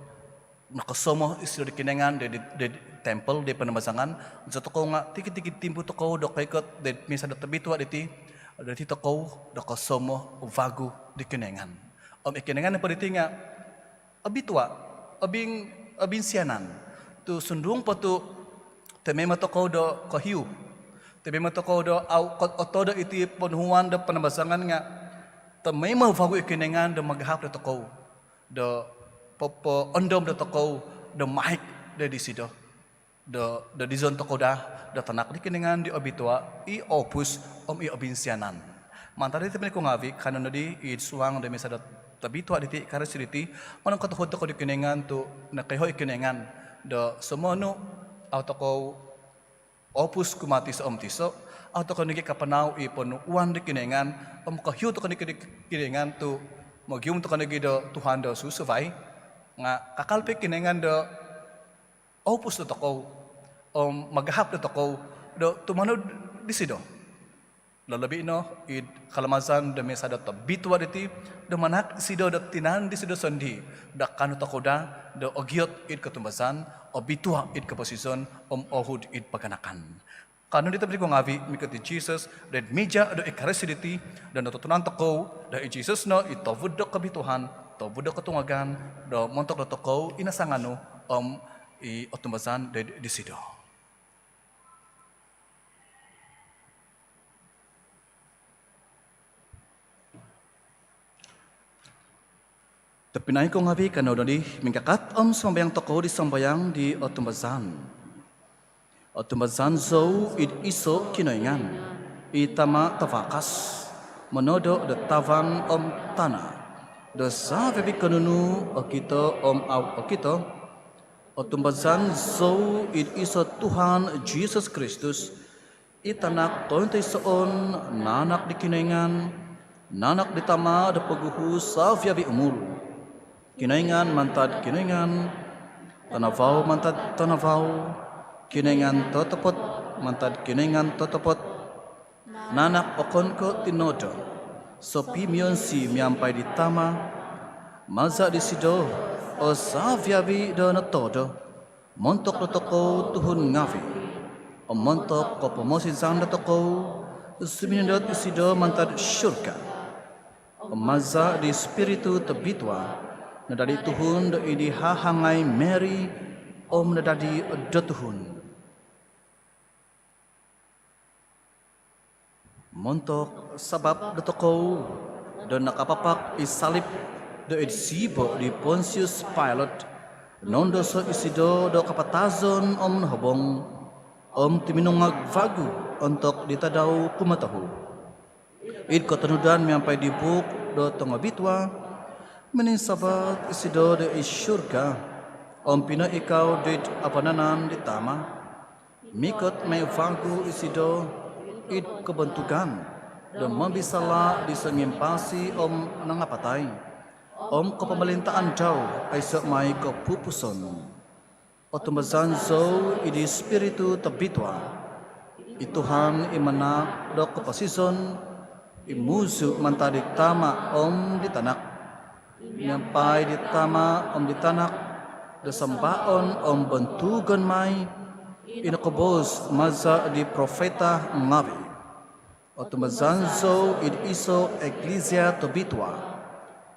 Nokosomo isido di Kinoingan do, do, do temple, do panambazangan. Zotokou nga' tikid-tikid timpu tokou do koikot do misa do tobitua diti, do diti tokou do kosomo vagu di Kinoingan. Om i Kinoingan nopo diti nga' obitua', obing-, obinsianan. Tu' sundung po tu' tomoimo tokou do kohiu, tomoimo tokou do au ko-, otodo iti ponuhuan do panambazangan nga' tomoimo vagu i Kinoingan do magahap dotokou do popoondom dotokou do maik do disido. Do, do dizon tokou daa do tanak di Kinoingan di obitua', i oupus om i obinsianan. Mantad diti tobpinai ku ngaavi', kanou nodi id suang do misa do tobitua' diti, Ekaristi diti, monongkotohuod tokou di Kinoingan tu' nokoiho i Kinoingan do somonu au tokou oupus kumaa tiso om tiso, au tokou nogi kapanau i ponuhuan di Kinoingan om kohiu tokou nogi di Kinoingan tu' mogihum tokou nogi do tuhan do susuvai, nga' kakal po i Kinoingan do oupus dotokou om magahap dotokou do tumanud disido. Lolobi no id kalamazan do misa do tobitua' diti do manahak isido do tinan disido sondii' do kaanu tokou daa do ogiot id kotumbazaan, obitua' id koposizon om ouhud id paganakan. Kanou nodi tobpinai ku ngaavi' mikot di Jisus doid meja do Ekaristi diti do notutunan tokou do i Jisus no i tovud do kobituaan, tovud do kotungagan do montok dotokou i nasanganu om i otumbazaan doid disido. Tobpinai ku ngaavi', kanou nodi mingkakat om sumambayang tokou di sambayang di otumbazaan. Otumbazaan zou id iso' Kinoingan, i Tama' tavakas, monodo' do tavan om tana', do savi-avi' ko' nunu okito om au' okito. Otumbazaan zou id iso' Tuhan Jisus Kristus, i Tanak kointoisoon, naanak di Kinoingan, naanak di Tama' do poguhu savi-avi' umul. Kinoingan mantad Kinoingan, tanavau mantad tanavau, Kinoingan totopot mantad Kinoingan totopot, nanak okon ko' tinodo, sopimionsi miampai di Tama', maza' disido o savi-avi' do notodo. Montok dotokou tuhun ngavi' om montok kopomosizan dotokou, suminondot isido mantad surga. Om maza' di Ispiritu Tobitua, nadadi tuhun do id di hahangai Mary, om nadadi do tuhun. Montok sabap dotokou do nakapapak id salip do id siibo' di Pontius Pilate, noundoso' isido do kapatazon om nohobong, om tuminungag vagu ontok di tadau kumotohu. Id kotonudan miampai di buuk do tongobitua, mininsavat isido do id surga, om pinoikau did avananan di Tama'. Mikot mai vagu isido id kobontugan do mombisala' di songimpasi om nangapatai, om kopomolintaan dau aiso' mai kopupuson. Otumbazan zou id Ispiritu Tobitua, i Tuhan i manahak do koposizon, i muzu' mantad di Tama' om di Tanak. Miampai di Tama' om di Tanak do sambaon om bontugon mai, i nokoboos maza' di profeta ngavi'. Otumbazan zou id iso' iklisia tobitua,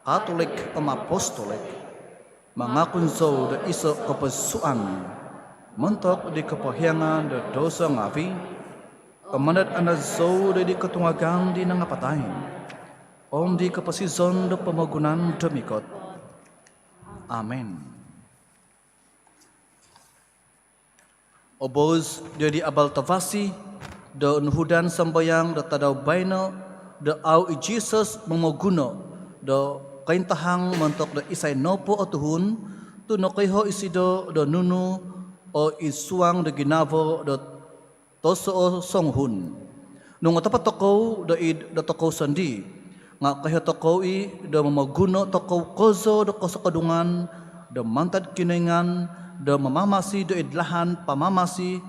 katolik om apostolik. Mangakun zou do iso' koposusuan montok di kopohiangan do douso ngavi', om mandad-andad zou do id di kotungagan di nangapatai, om di koposizon do pomogunan do mikot. Amin. Oboos dii di abal tavasi do nuhudan sambayang do tadau baino' do au' i Jisus momoguno' do kointahang montok do isai nopo o tuhun, tu' nokoiho' isido do nunu o id suang do ginavo do tososonguhun. Nung otopot tokou do id dotokou sondii', nga' koiho' tokou i' do momoguno' tokou kozo do kosokodungan do mantad Kinoingan do mamamasi do id lahan pamamasi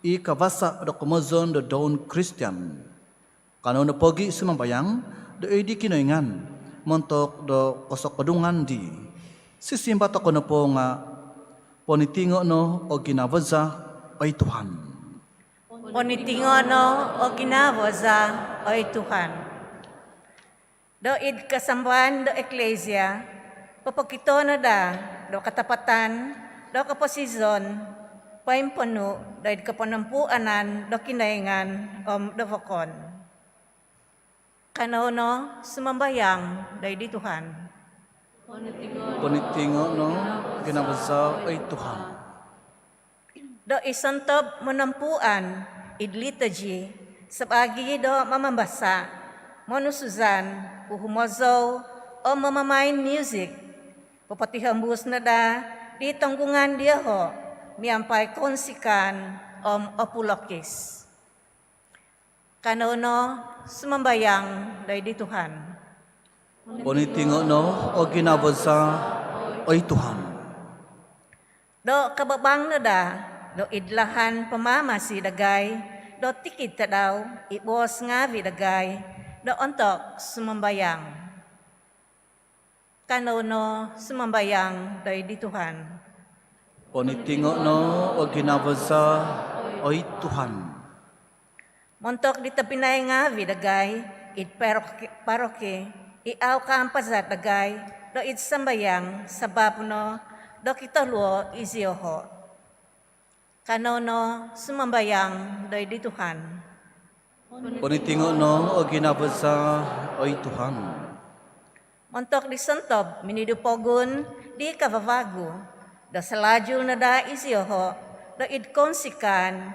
i kavasa do komozon do doun Kristian. Kanou no pogi' sumambayang do id di Kinoingan montok do kosokodungan dii. Sisimbar tokou nopo nga', ponitingo' no o ginavo za, oi Tuhan. Ponitingo' no o ginavo za, oi Tuhan. Do id kasambahan do iklisia, popokito no daa do katapatan do koposizon poimponu' do id koponompuunan do Kinoingan om do vokon. Kanou no sumambayang do id di Tuhan. Ponitingo' no ginavo za, oi Tuhan. Do id sontob monompuan id liturgi, sabaagi do mamambasa', monusuzan, huhumozou om mamamain muzik, popotihombus no daa di tonggungan dioho' miampai kounsikaan om opulokis. Kanou no sumambayang do id di Tuhan. Ponitingo' no o ginavo za, oi Tuhan. Do kababang no daa do id lahan pamamasi dagai do tikid tadau i boos ngaavi' dagai do ontok sumambayang. Kanou no sumambayang do id di Tuhan. Ponitingo' no o ginavo za, oi Tuhan. Montok di tobpinai ngaavi' dagai id paroki, paroki i au' kaampazat dagai do id sambayang, sabap no do kitoluo' izioho'. Kanou no sumambayang do id di Tuhan. Ponitingo' no o ginavo za, oi Tuhan. Montok di sontob minidu pogun di kavavagu, do salajul no daa izioho' do id kounsikaan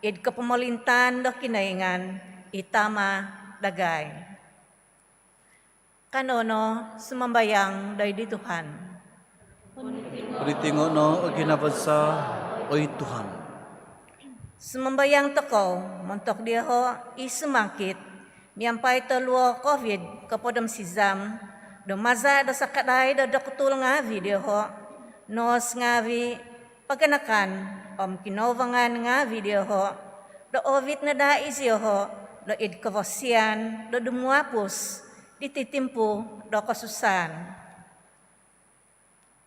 id kopomolintaan do Kinoingan i Tama' dagai. Kanou no sumambayang do id di Tuhan. Ponitingo' no o ginavo za, oi Tuhan. Sumambayang tokou montok dioho' i sumakit miampai toluo' Covid kopod om sizam, do maza' do sakadai do doktul ngaavi' dioho', nos ngaavi', paganakan om kinouvangan ngaavi' dioho', do oovit no daa i' zioho' do id kavasian do dumuapus diti timpu do kosusaan.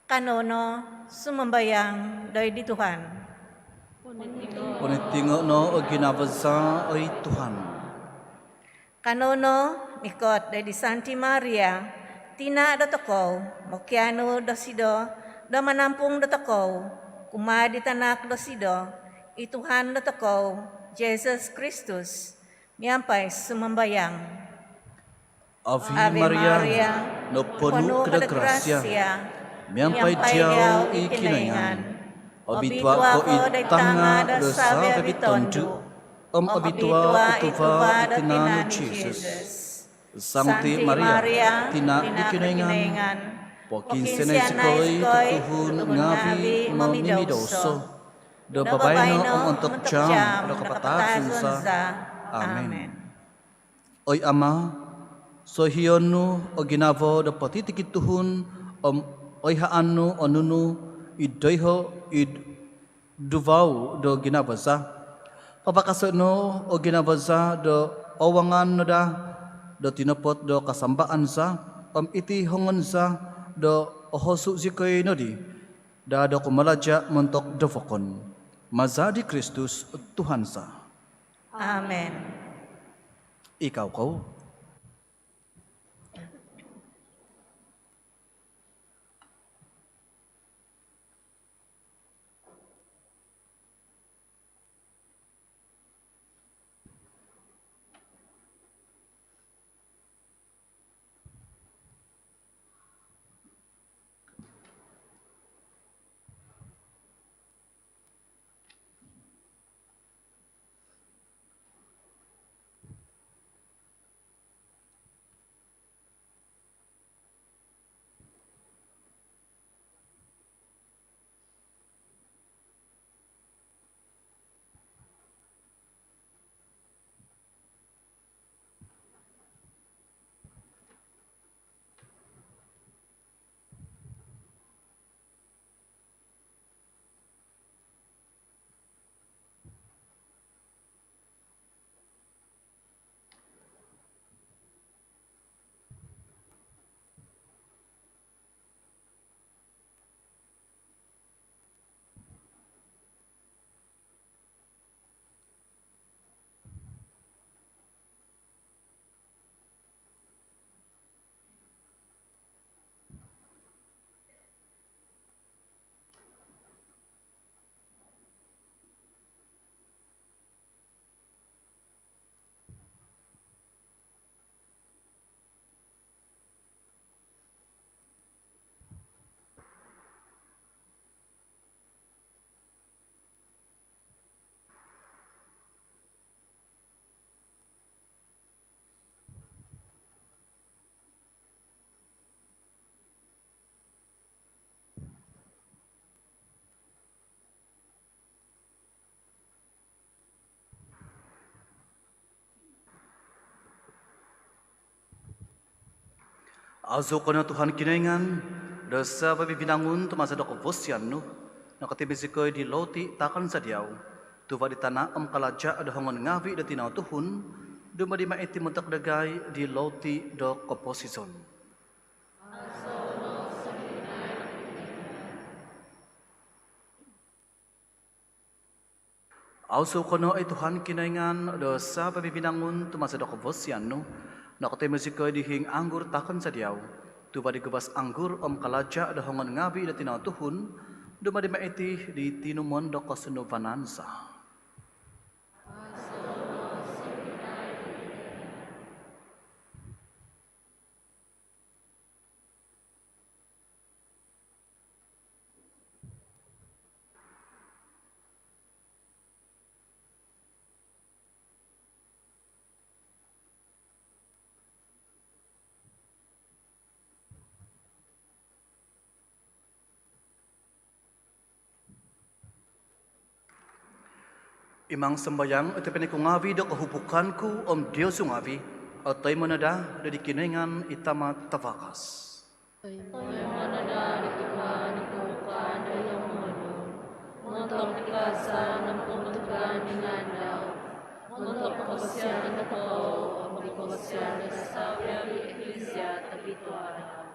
Kanou no sumambayang doid di Tuhan. Ponitingo' no o ginavo za, oi Tuhan. Kanou no mikot doid di Santi Maria, tina' dotokou, mokianu dosido do manampung dotokou kumaa di tanak dosido, i Tuhan dotokou, Jisus Kristus, miampai sumambayang. Ave Maria, noponu' ko do grasia, miampai diau i Kinoingan. Obitua' ko id tanga' do savi-avi' tondu', om obitua' i tuva' do tinan nu Jisus. Santi Maria, tina' di Kinoingan, pokiinsianai zikoi tuhun ngaavi' momimidouso, do babaino om ontok jaam do kapatazon za. Amin. Oi Ama', soihion nu o ginavo do potitikid tuhun, om oihaan nu o nunu id doiho' id duvau do ginavo za. Papakaso' no o ginavo za do ouvangan no daa do tinopot do kasambaan za, om iti hongon za do ohosu' zikoi nodi daa do kumalaja' montok do vokon. Maza' di Kristus Tuhan za. Amin. Ikau kou. Aazou ko no Tuhan Kinoingan do savi-avi' vinangun tu maza do kavasian nu nokotimi zikoi di louti taakan za diau, tuva' di tana' om kalaja' do hongon ngaavi' do tinau tuhun, dumadi mai iti montok dagai di louti do koposizon. Aazou ko no oi Tuhan Kinoingan do savi-avi' vinangun tu maza do kavasian nu nokotimi zikoi di hiing anggur taakan za diau, tuva' di guvas anggur om kalaja' do hongon ngaavi' do tinau tuhun, dumadi mai iti di tinumon do kosunduvanan za. Imang sambayang iti piniku ngaavi' do kohubukan ku om diozu ngaavi' otoimo no daa do di Kinoingan i Tama' Tavakas. Otoimo no daa di Tuhan i kohubukan do hongon nu. montok di kaazaan om kobontugan di ngaan dau, montok kavasian dotokou om di kavasian do savi-avi' Eklisia tobitua dau.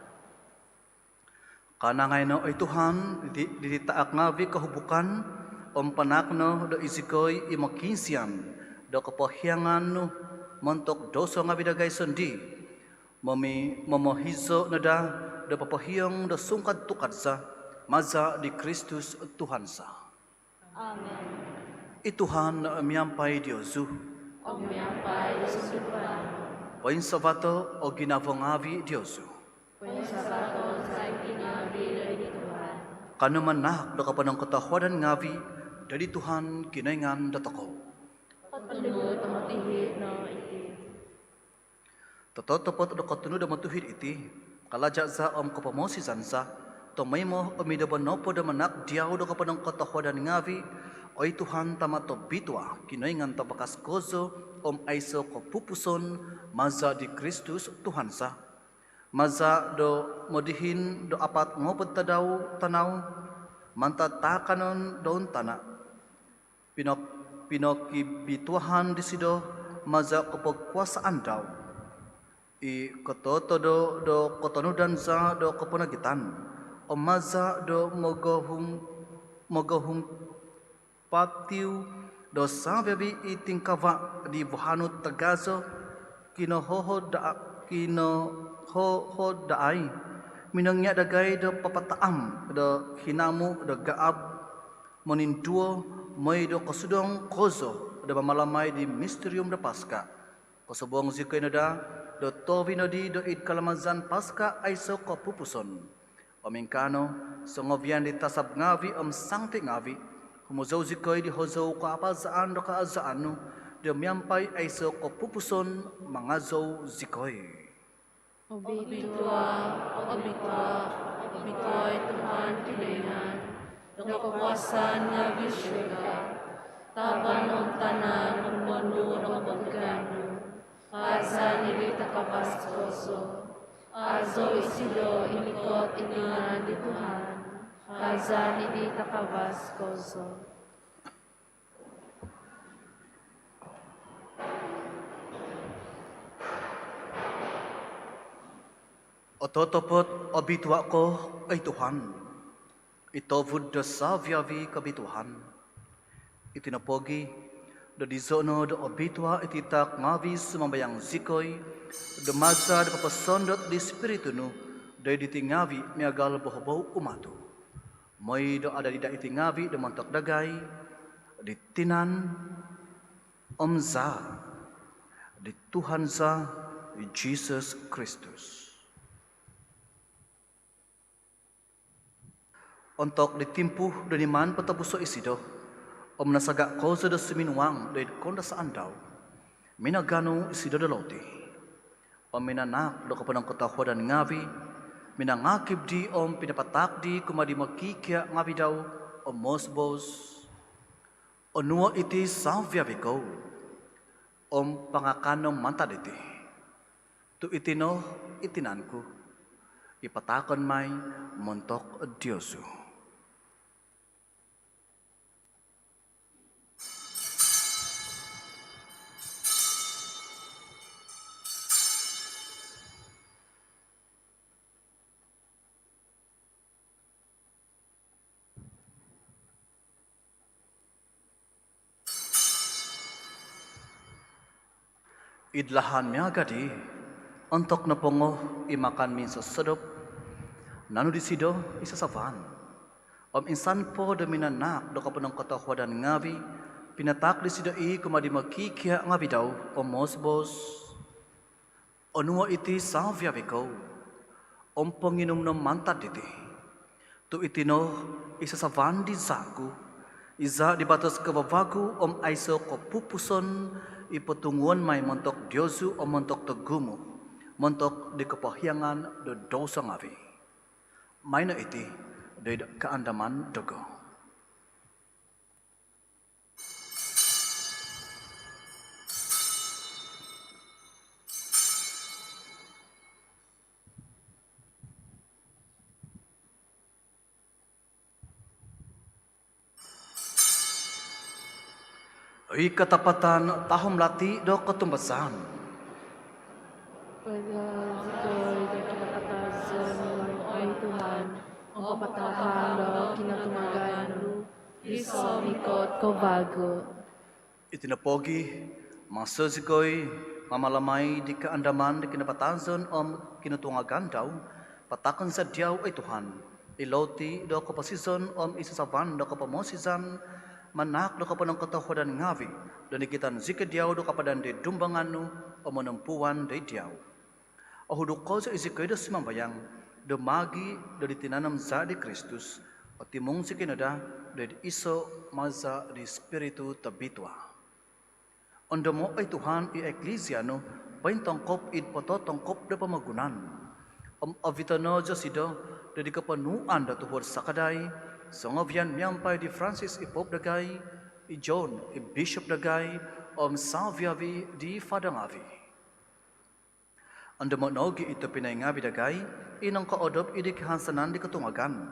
Kanangai no, oi Tuhan, di, di taak ngaavi' kohubukan, om panaak no do izikoi i mokiinsian do kopohiangan nu montok douso ngaavi' dagai sondii', momi-, momohizo' no daa do popohiong do sungkad-tukad za, maza' di Kristus Tuhan za. Amin. I Tuhan miampai diozu. Om miampai di sunduvan nu. Poinsavato' o ginavo ngaavi' diozu. Poinsavato' zikoi ngaavi' doid Tuhan. Kanou manaak do koponongkotohuadan ngaavi' doid Tuhan Kinoingan dotokou. Kotunud om otuhid no iti. Tototopot do kotunud om otuhid iti, kalaja' za om kopomosizan za, tomoimo om id nombo nopo do manaak diau do koponongkotohuadan ngaavi', oi Tuhan, Tama' tobitua, Kinoingan tavakas kozo om aiso' kopupuson, maza' di Kristus Tuhan za. Maza' do modihin do apat ngoopod tadau tanau, mantad taakanon do tana', pinok-, pinokibituahan disido maza' kopogkuasaan dau i kototodo do kotonudan za do koponogitan, om maza' do mogohum-, mogohumpatiu do savi-avi' i tingkava' di vuhanut tagazo, kinohoho daa-, kinohoho daai, minongia' dagai do papataam do hinamu' do gaab, moninduo, moi do kosudong kozo do mamalamai di misterium do Paska. Kosuabon zikoi no daa do tohuvi nodi do id kalamazan Paska aiso' kopupuson. Om ingkaa no, songovian di tasab ngaavi' om sangti ngaavi', humozou zikoi di hozou kaapazaan do kaazaan nu, do miampai aiso' kopupuson mangazou zikoi. Obitua, obitua, obitua i Tuhan Kinoingan do kakuasaan ngaavi'. Surga, tavan om tana' noponu' do kobontugan nu. Kaazaan id di takavas kozo. Azou isido i mikot id ngaan di Tuhan. Kaazaan id di takavas kozo. Ototopot obitua ko, oi Tuhan, i tovud do savi-avi kobituaan. Iti nopogi', do dizo no do obitua iti taak ngaavi', sumambayang zikoi, do maza' do poposondot di Spiritu nu do id diti ngaavi' miagal bohobou umatu, moi do adadi daa iti ngaavi' do montok dagai di tinan om zaa di Tuhan za, i Jisus Kristus. Ontok di timpu do niman potobuso' isido, om nasaga' kozo do suminuang do id koundasaan dau, minaganu isido do loti, om minanaak do koponongkotohuadan ngaavi', minangakib dii om pinapataak dii kumaa di mokikia' ngaavi' dau, om moos-boos: Onuo' iti savi-avi kou, om pangakan no mantad diti, tu' iti no i tinan ku, i pataakon mai montok diozu. Id lahan miaga' dii, ontok nopongo i makan minsosodop, nanu disido i sasavan, om insan po do minanaak do koponongkotohuadan ngaavi', pinataak disido i kumaa di mokikia' ngaavi' dau, om moos-boos: Onuo' iti savi-avi kou, om ponginum no mantad diti, tu' iti no i sasavan di zaa' ku, i zaa' di batos kavavagu om aiso' kopupuson, i potunguon mai montok diozu om montok togumu', montok di kopohiangan do douso ngaavi'. Maino iti do id kaandaman dogo. I katapatan tahum lati do kotumbazaan. Pagazikoi do kinapatazon, oi Tuhan, om papatahang do kinotungagan nu, iso mikot ko vagu. Iti nopogi, maso zikoi mamalamai di kaandaman di kinapatazon om kinotungagan dau, patakon za diau, oi Tuhan, i loti do koposizon om i sasavan do kopomosizan, manahak do koponongkotohuadan ngavi do nigitan zikoi diau do kapadan di dumbangan nu om monompuan do diau. Ohuduk kozo izikoi do sumambayang do maagi do di tinan om zaa di Kristus, otimung zikoi no daa do id iso maza di Spiritu Tobitua. Ondomo, oi Tuhan, i Eklisia nu pointongkop id pototongkop do pomogunan, om ovito no zosido do di koponuan do tuhuod sakadai songovian miampai di Francis i Pope dagai, i John i Bishop dagai, om saviavi di fada ngavi. Ondomo nogi i tobpinai ngavi dagai i nongkoodop id di kahansanan di kotungagan,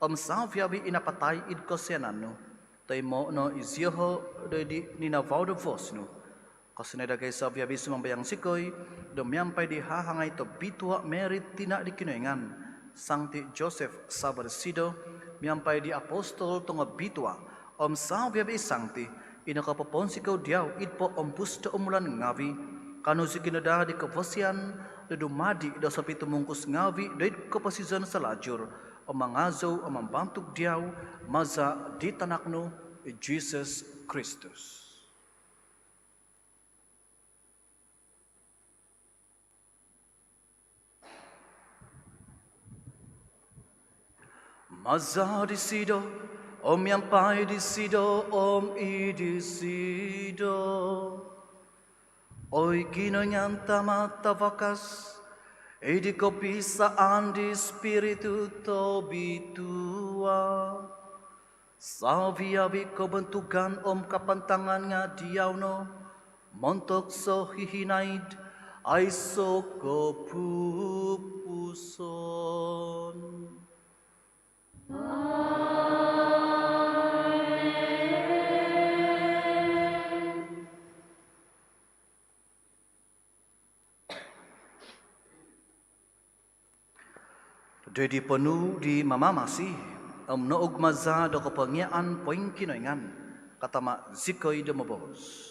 om saviavi i napatai id kosianan nu, toimo no izioho do id di ninavau do vos nu. Kosianai dagai saviavi, sumambayang zikoi do miampai di hahangai tobitua Mary tina di Kinoingan, Sangti Joseph savo disido, miampai di apostol tongobitua, om saviavi i sangti i nokopoponsikou diau id poompus do umulan ngavi, kaanu zikoi no daa di kovosian do dumadi do sopitumungkus ngavi do id koposizon salajur, om mangazou om mambantug diau maza di tanak nu i Jesus Kristus. Maza disido, om miampai disido, om id disido, oi Kinoingan Tama Tavakas, id di kopisaan di Spiritu Tobitua, saviavi kobontugan om kapantangan nga diau no, montok sohihinaid, aiso kopupuson. Amen. Doid di ponuu di Mamamasi om nougmaza do kopongiaan poingkinoingan, katama zikoi do moboos.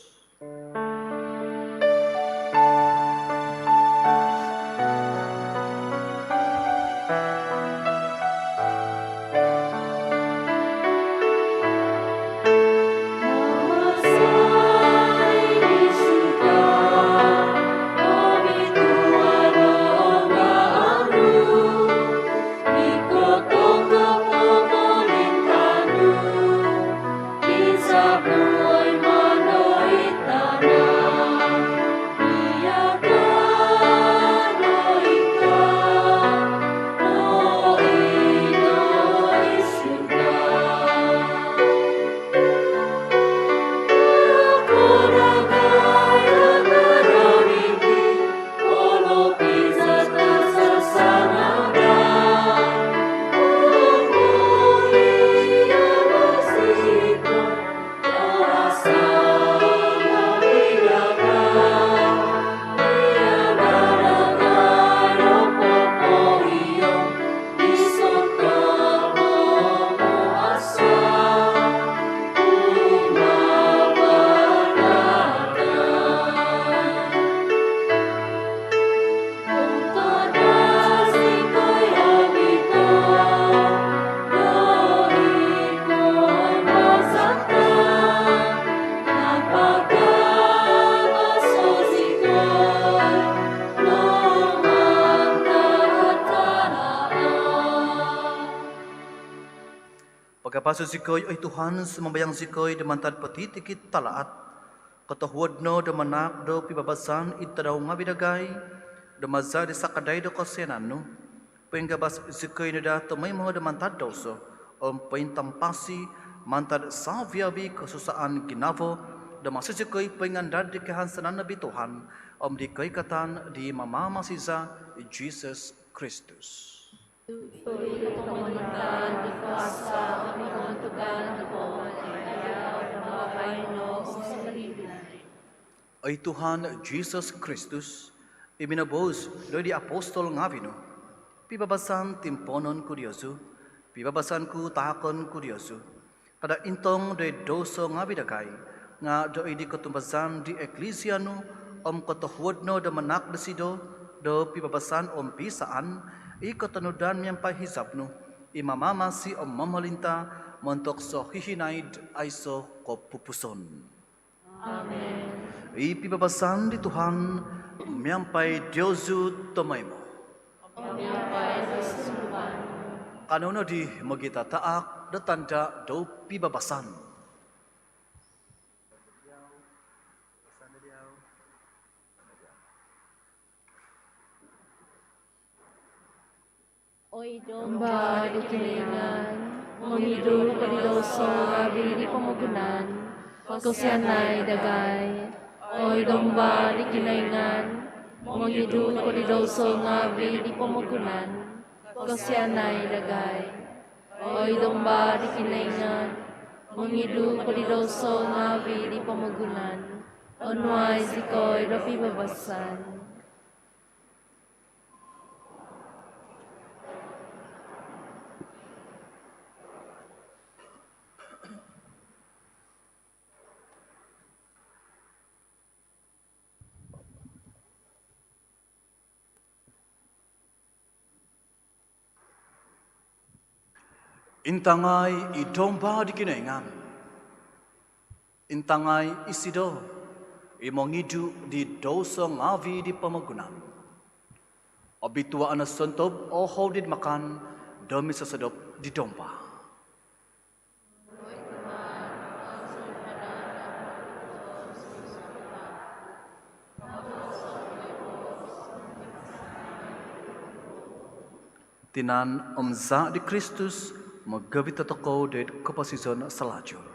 Pagapaso zikoi, oi Tuhan, sumambayang zikoi, do mantad potitikid talaat, kotohuod no do manahak do pibabasan id tadau ngavi dagai, do maza di sakadai do kosianan nu, poinggabas zikoi no daa tomoimo do mantad douso om pointampasi mantad saviavi kosusaan ginavo, do maso zikoi poingandad di kahansanan nobitua om di koikatan di Mamamasi za, i Jesus Kristus. Tu i kopomolintaan, di kuasa, om i kobontugan do popointayan, baino om Oi Tuhan Jisus Kristus, i minoboos doid di apostol ngavi' nu, pibabasan timpoonon ku diozu, pibabasan ku taakon ku diozu. Kada' intong doid douso ngavi' dagai, nga' doid di kotumbazaan di eklisia nu, om kotohuod no do manaak dosido do pibabasan om piisaan, i kotonudan miampai hizab nu, i mamamasi om momolinta' montok sohihinaid aiso' kopupuson. Amen. I pibabasan di Tuhan miampai diozu tomoimo. Om miampai di sunduvan nu. Kanou nodi mogitataak do tanda' do pibabasan. Oi Domba di Kinoingan, mongidu ko di douso ngavi' di pomogunan, kosianai dagai. Oi Domba di Kinoingan, mongidu ko di douso ngavi' di pomogunan, kosianai dagai. Oi Domba di Kinoingan, mongidu ko di douso ngavi' di pomogunan, onuai zikoi do pibabasan. Intangai i Domba di Kinoingan. Intangai isido i mongidu di douso ngavi' di pomogunan. Obituaan o sontob o houd id makan do misosodop di Domba. Tinan om zaa' di Kristus mogovit dotokou doid koposizon salajur.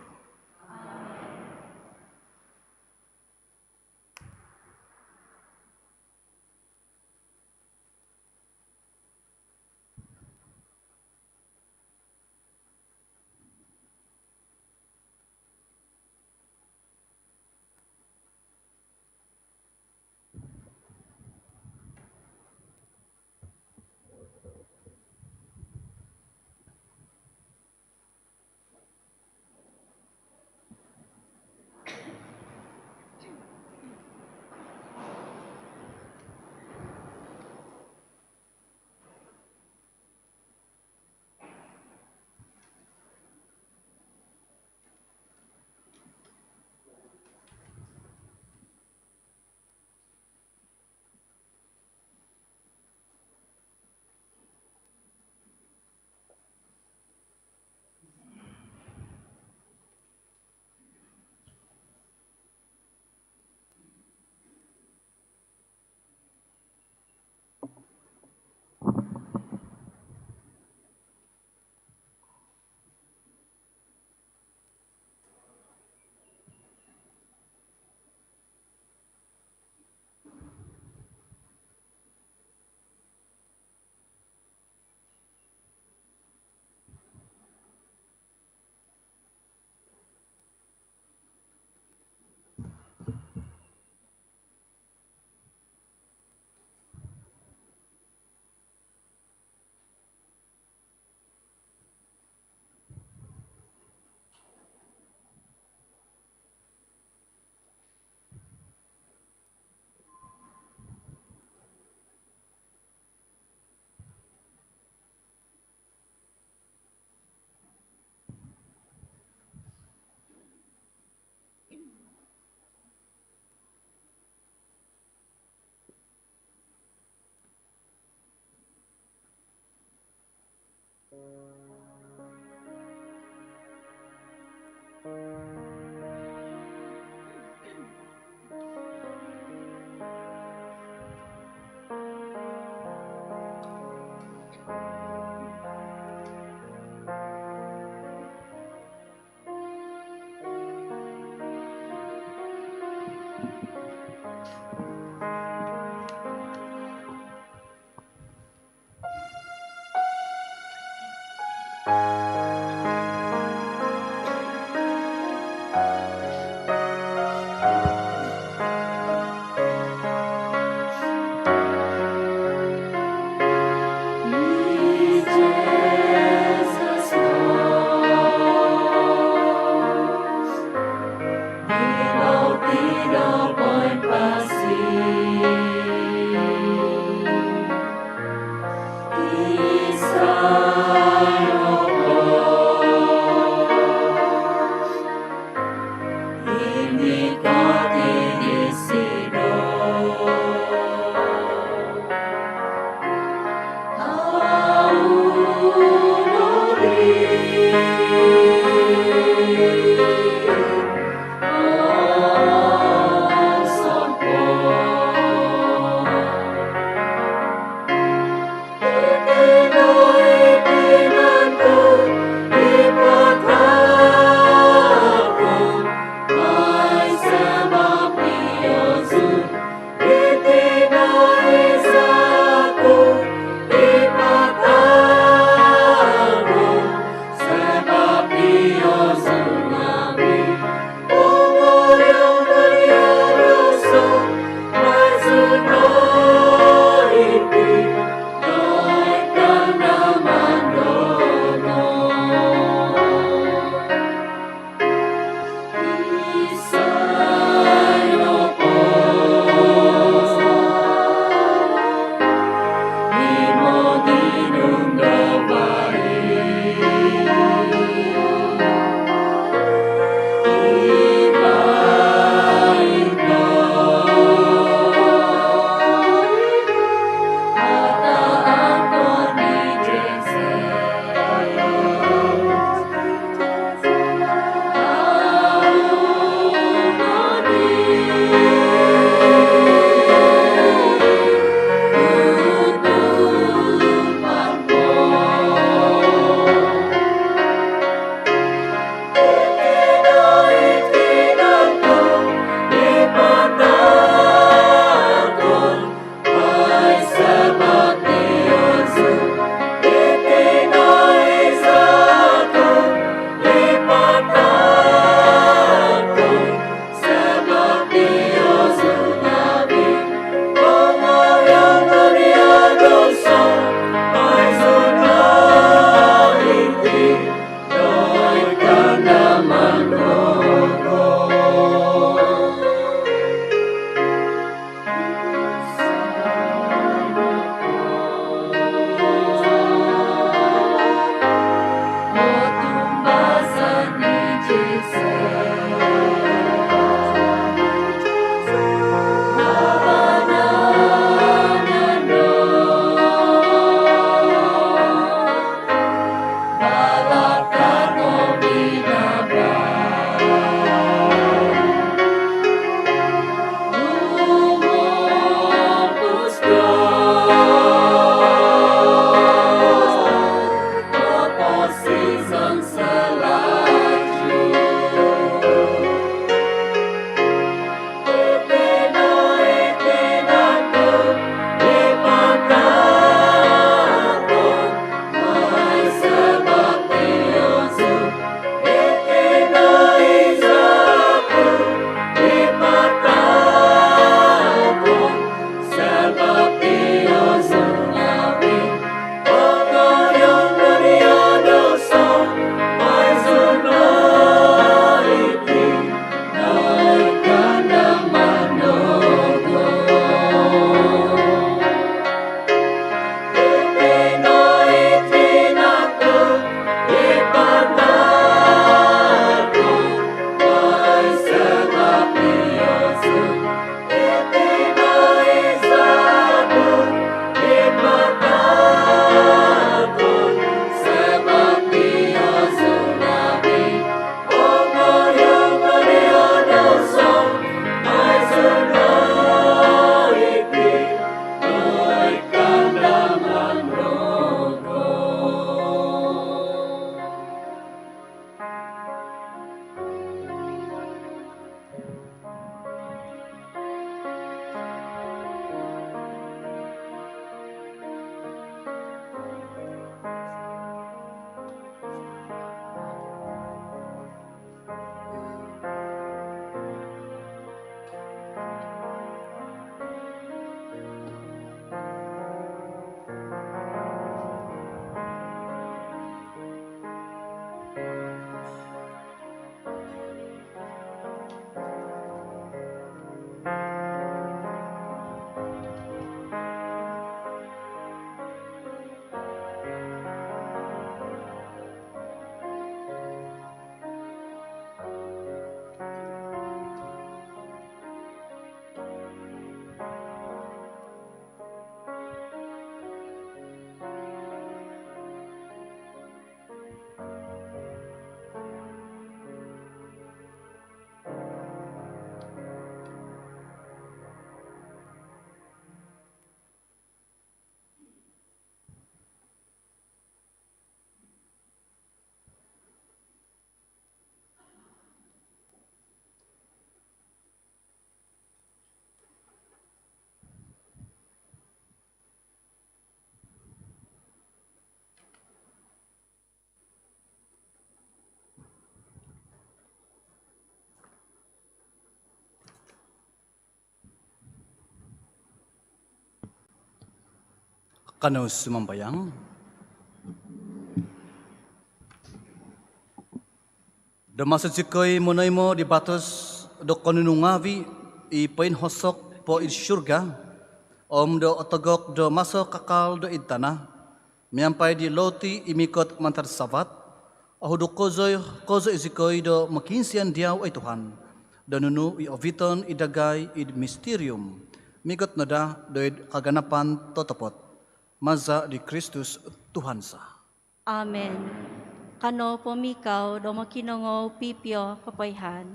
Kanou sumambayang. Do maso zikoi monoimo di batos do konunu ngavi i poinhosok po id surga, om do otogok do maso kakal do id tana, miampai di loti i mikot mantad savat, ohuduko zoi, kozo i zikoi do mokiinsian diau, oi Tuhan, do nunu i oviton i dagai id misterium, mikot no daa do id kaganapan totopot. Maza di Kristus Tuhan za. Amen. Kanou pomikau do mokinongou pipio kopoihaan.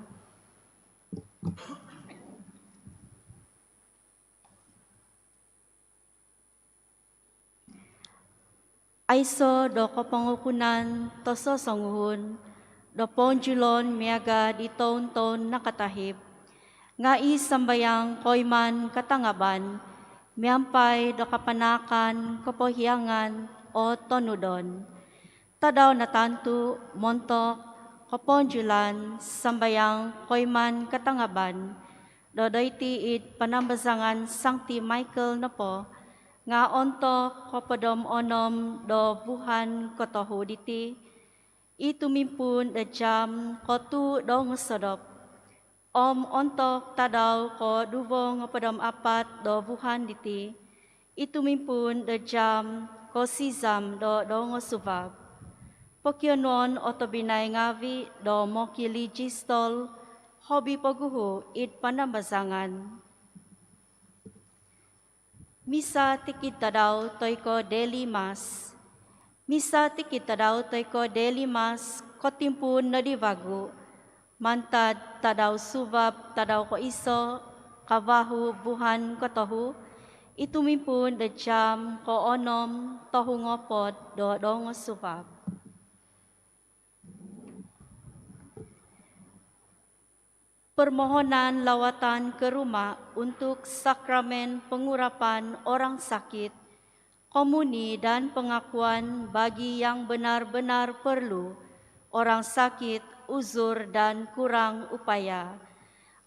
Aiso do kopongukunan tososonguhun do pounjulon miaga di toun-toun nakatahib, nga i sambayang koiman katangaban miampai do kapanaakan kopohiangan o tonudon. Tadau natantu montok kopounjulan sambayang koiman katangaban do doiti id panambazangan Sangti Michael nopo nga ontok kopod om onom do vuhan kotohu diti, i tumimpuun do jam kotuu do ngosodop. Om ontok tadau koduvo ngopod om apat do vuhan diti, i tumimpuun do jam kosizam do dongosuvab. Pokionuon o tobpinai ngavi do mokilijistol hobi poguhu id panambazangan. Misa tikid tadau toi ko daily mass. Misa tikid tadau toi ko daily mass kotimpuun nodi vagu mantad tadau suvab tadau koiso kavahu vuhan kotohu, i tumimpuun do jam koonom tohu ngopod do dongosuvab. Permohonan lawatan ke rumah untuk sakramen pengurapan orang sakit, komuni dan pengakuan bagi yang benar-benar perlu, orang sakit, uzur dan kurang upaya.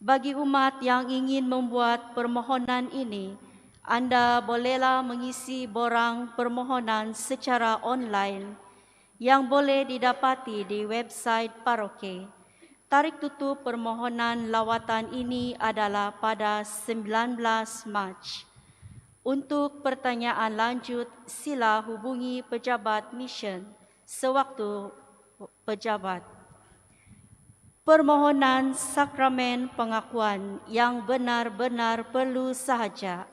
Bagi umat yang ingin membuat permohonan ini, anda bolehlah mengisi borang permohonan secara online yang boleh didapati di website paroki. Tarikh tutup permohonan lawatan ini adalah pada sembilan belas Mac. Untuk pertanyaan lanjut, sila hubungi pejabat misyen sewaktu pejabat. Permohonan sakramen pengakuan yang benar-benar perlu sahaja.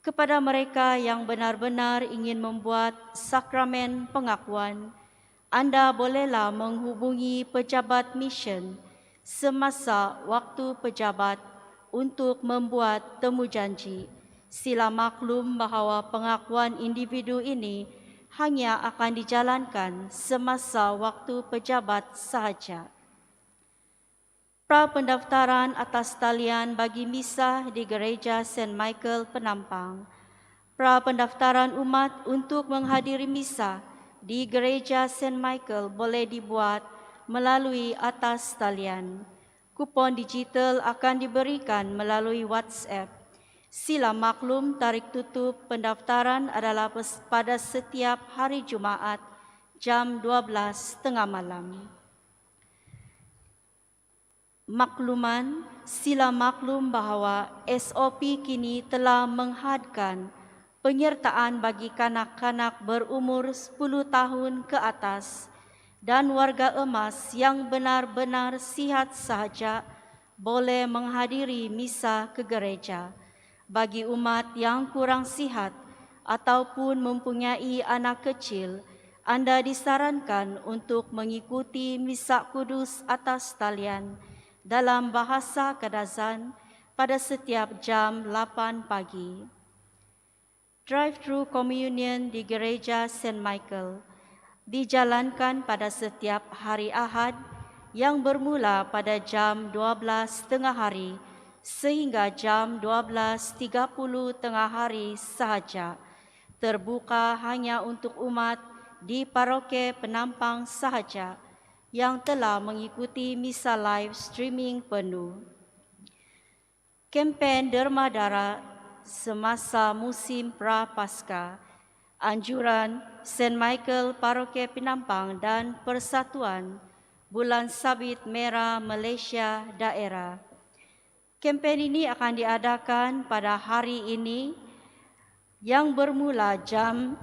Kepada mereka yang benar-benar ingin membuat sakramen pengakuan, anda bolehlah menghubungi pejabat misyen semasa waktu pejabat untuk membuat temujanji. Sila maklum bahawa pengakuan individu ini hanya akan dijalankan semasa waktu pejabat sahaja. Pra pendaftaran atas talian bagi misa di Gereja Saint Michael Penampang. Pra pendaftaran umat untuk menghadiri misa di Gereja Saint Michael boleh dibuat melalui atas talian. Kupon digital akan diberikan melalui WhatsApp. Sila maklum, tarikh tutup pendaftaran adalah pes-, pada setiap hari Jumaat jam dua belas tengah malam. Makluman, sila maklum bahawa S O P kini telah menghadkan penyertaan bagi kanak-kanak berumur sepuluh tahun ke atas dan warga emas yang benar-benar sihat sahaja boleh menghadiri misa ke gereja. Bagi umat yang kurang sihat ataupun mempunyai anak kecil, anda disarankan untuk mengikuti Misa Kudus atas talian dalam bahasa Kadazan pada setiap jam lapan pagi. Drive-thru Communion di Gereja Saint Michael dijalankan pada setiap hari Ahad yang bermula pada jam dua belas tengah hari sehingga jam dua belas tiga puluh tengah hari sahaja. Terbuka hanya untuk umat di Paroki Penampang sahaja yang telah mengikuti misa live streaming penuh. Kempen derma darah semasa musim Prapaskah. Anjuran Saint Michael Paroki Penampang dan Persatuan Bulan Sabit Merah Malaysia Daerah. Kempen ini akan diadakan pada hari ini yang bermula jam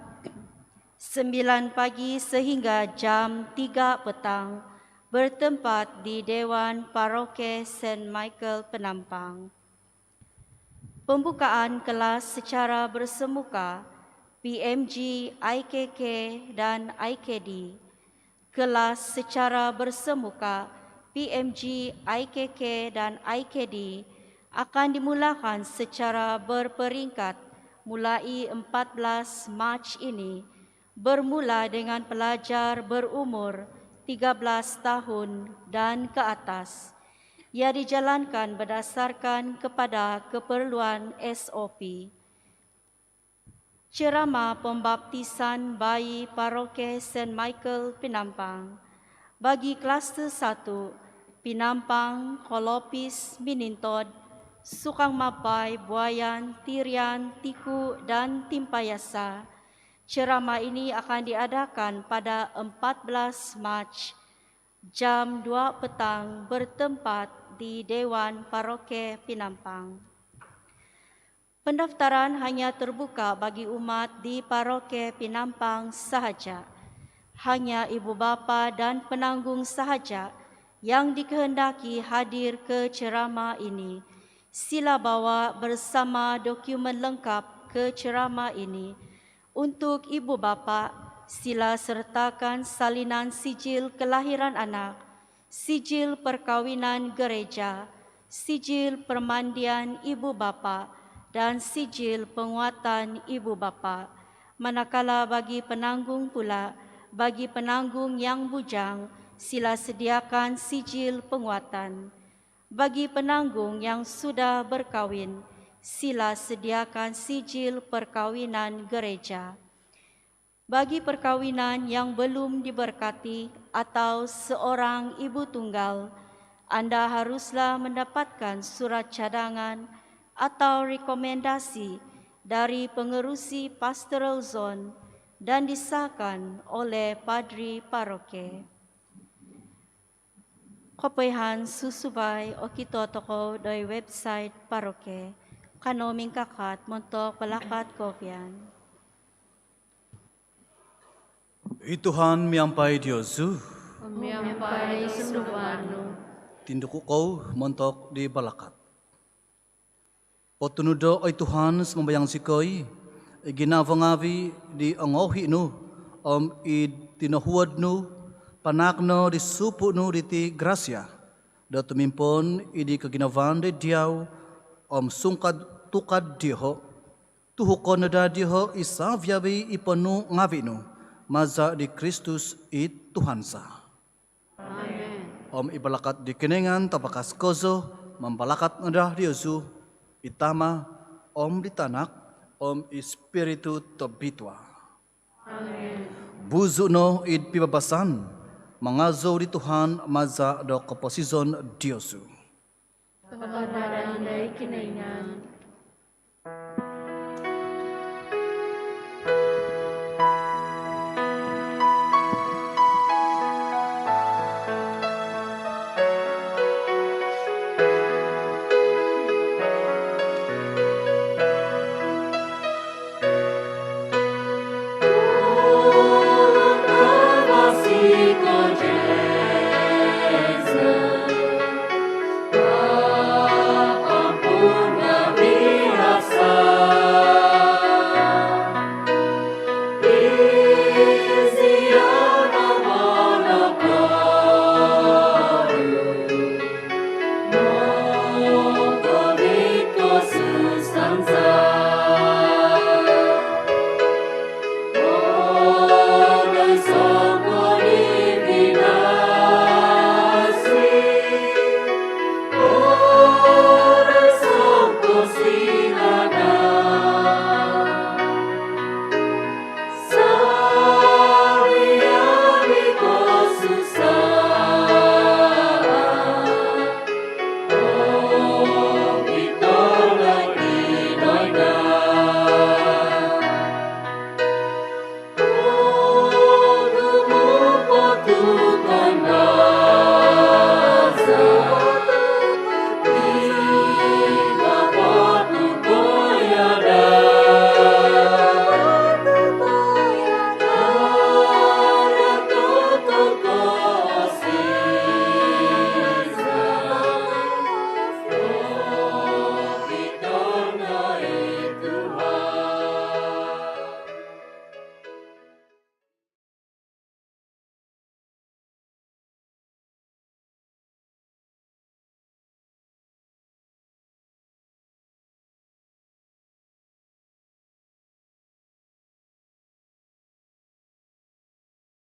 sembilan pagi sehingga jam tiga petang, bertempat di Dewan Paroki Saint Michael Penampang. Pembukaan kelas secara bersemuka P M G, I K K, dan I K D. Kelas secara bersemuka P M G, I K K, dan I K D akan dimulakan secara berperingkat mulai empat belas Mac ini, bermula dengan pelajar berumur tiga belas tahun dan ke atas. Ia dijalankan berdasarkan kepada keperluan S O P. Ceramah pembaptisan bayi Paroki Saint Michael Penampang. Bagi klaster satu, Penampang, Kolopis, Minintod, Sukang Mapai, Buayan, Tirian, Tiku, dan Timpayasa. Ceramah ini akan diadakan pada empat belas Mac, jam dua petang, bertempat di Dewan Paroki Penampang. Pendaftaran hanya terbuka bagi umat di Paroki Penampang sahaja. Hanya ibu bapa dan penanggung sahaja yang dikehendaki hadir ke ceramah ini. Sila bawa bersama dokumen lengkap ke ceramah ini. Untuk ibu bapa, sila sertakan salinan sijil kelahiran anak, sijil perkahwinan gereja, sijil permandian ibu bapa, dan sijil penguatan ibu bapa. Manakala bagi penanggung pula, bagi penanggung yang bujang, sila sediakan sijil penguatan. Bagi penanggung yang sudah berkahwin, sila sediakan sijil perkahwinan gereja. Bagi perkahwinan yang belum diberkati atau seorang ibu tunggal, anda haruslah mendapatkan surat cadangan atau rekomendasi dari pengerusi pastoral zone dan disahkan oleh padri paroki. Kopoihaan susuvai, okito tokou doid website paroki. Kanou mingkakat montok balakat koopian. I Tuhan miampai diozu. Miampai sunduvan nu. Tinduku kou montok di balakat. Potunudo, oi Tuhan, sumambayang zikoi, i ginavo ngavi di ongouhi nu om i tinohuod nu, panaak no di supu nu diti grasia do tumimpon id di koginavaan do diau om sungkad tukad dioho. Tuhukon no daa dioho i savi-avi i ponuu ngavi nu, maza di Kristus i Tuhan za. Amen. Om i balakat di Kinoingan tavakas kozo mambalakat no daa diozu, i Tama, om di Tanak, om i Spiritu Tobitua. Amen. Buzu no id pibabasan, mangazou di Tuhan maza do koposizon diozu. Paganadan di Kinoingan.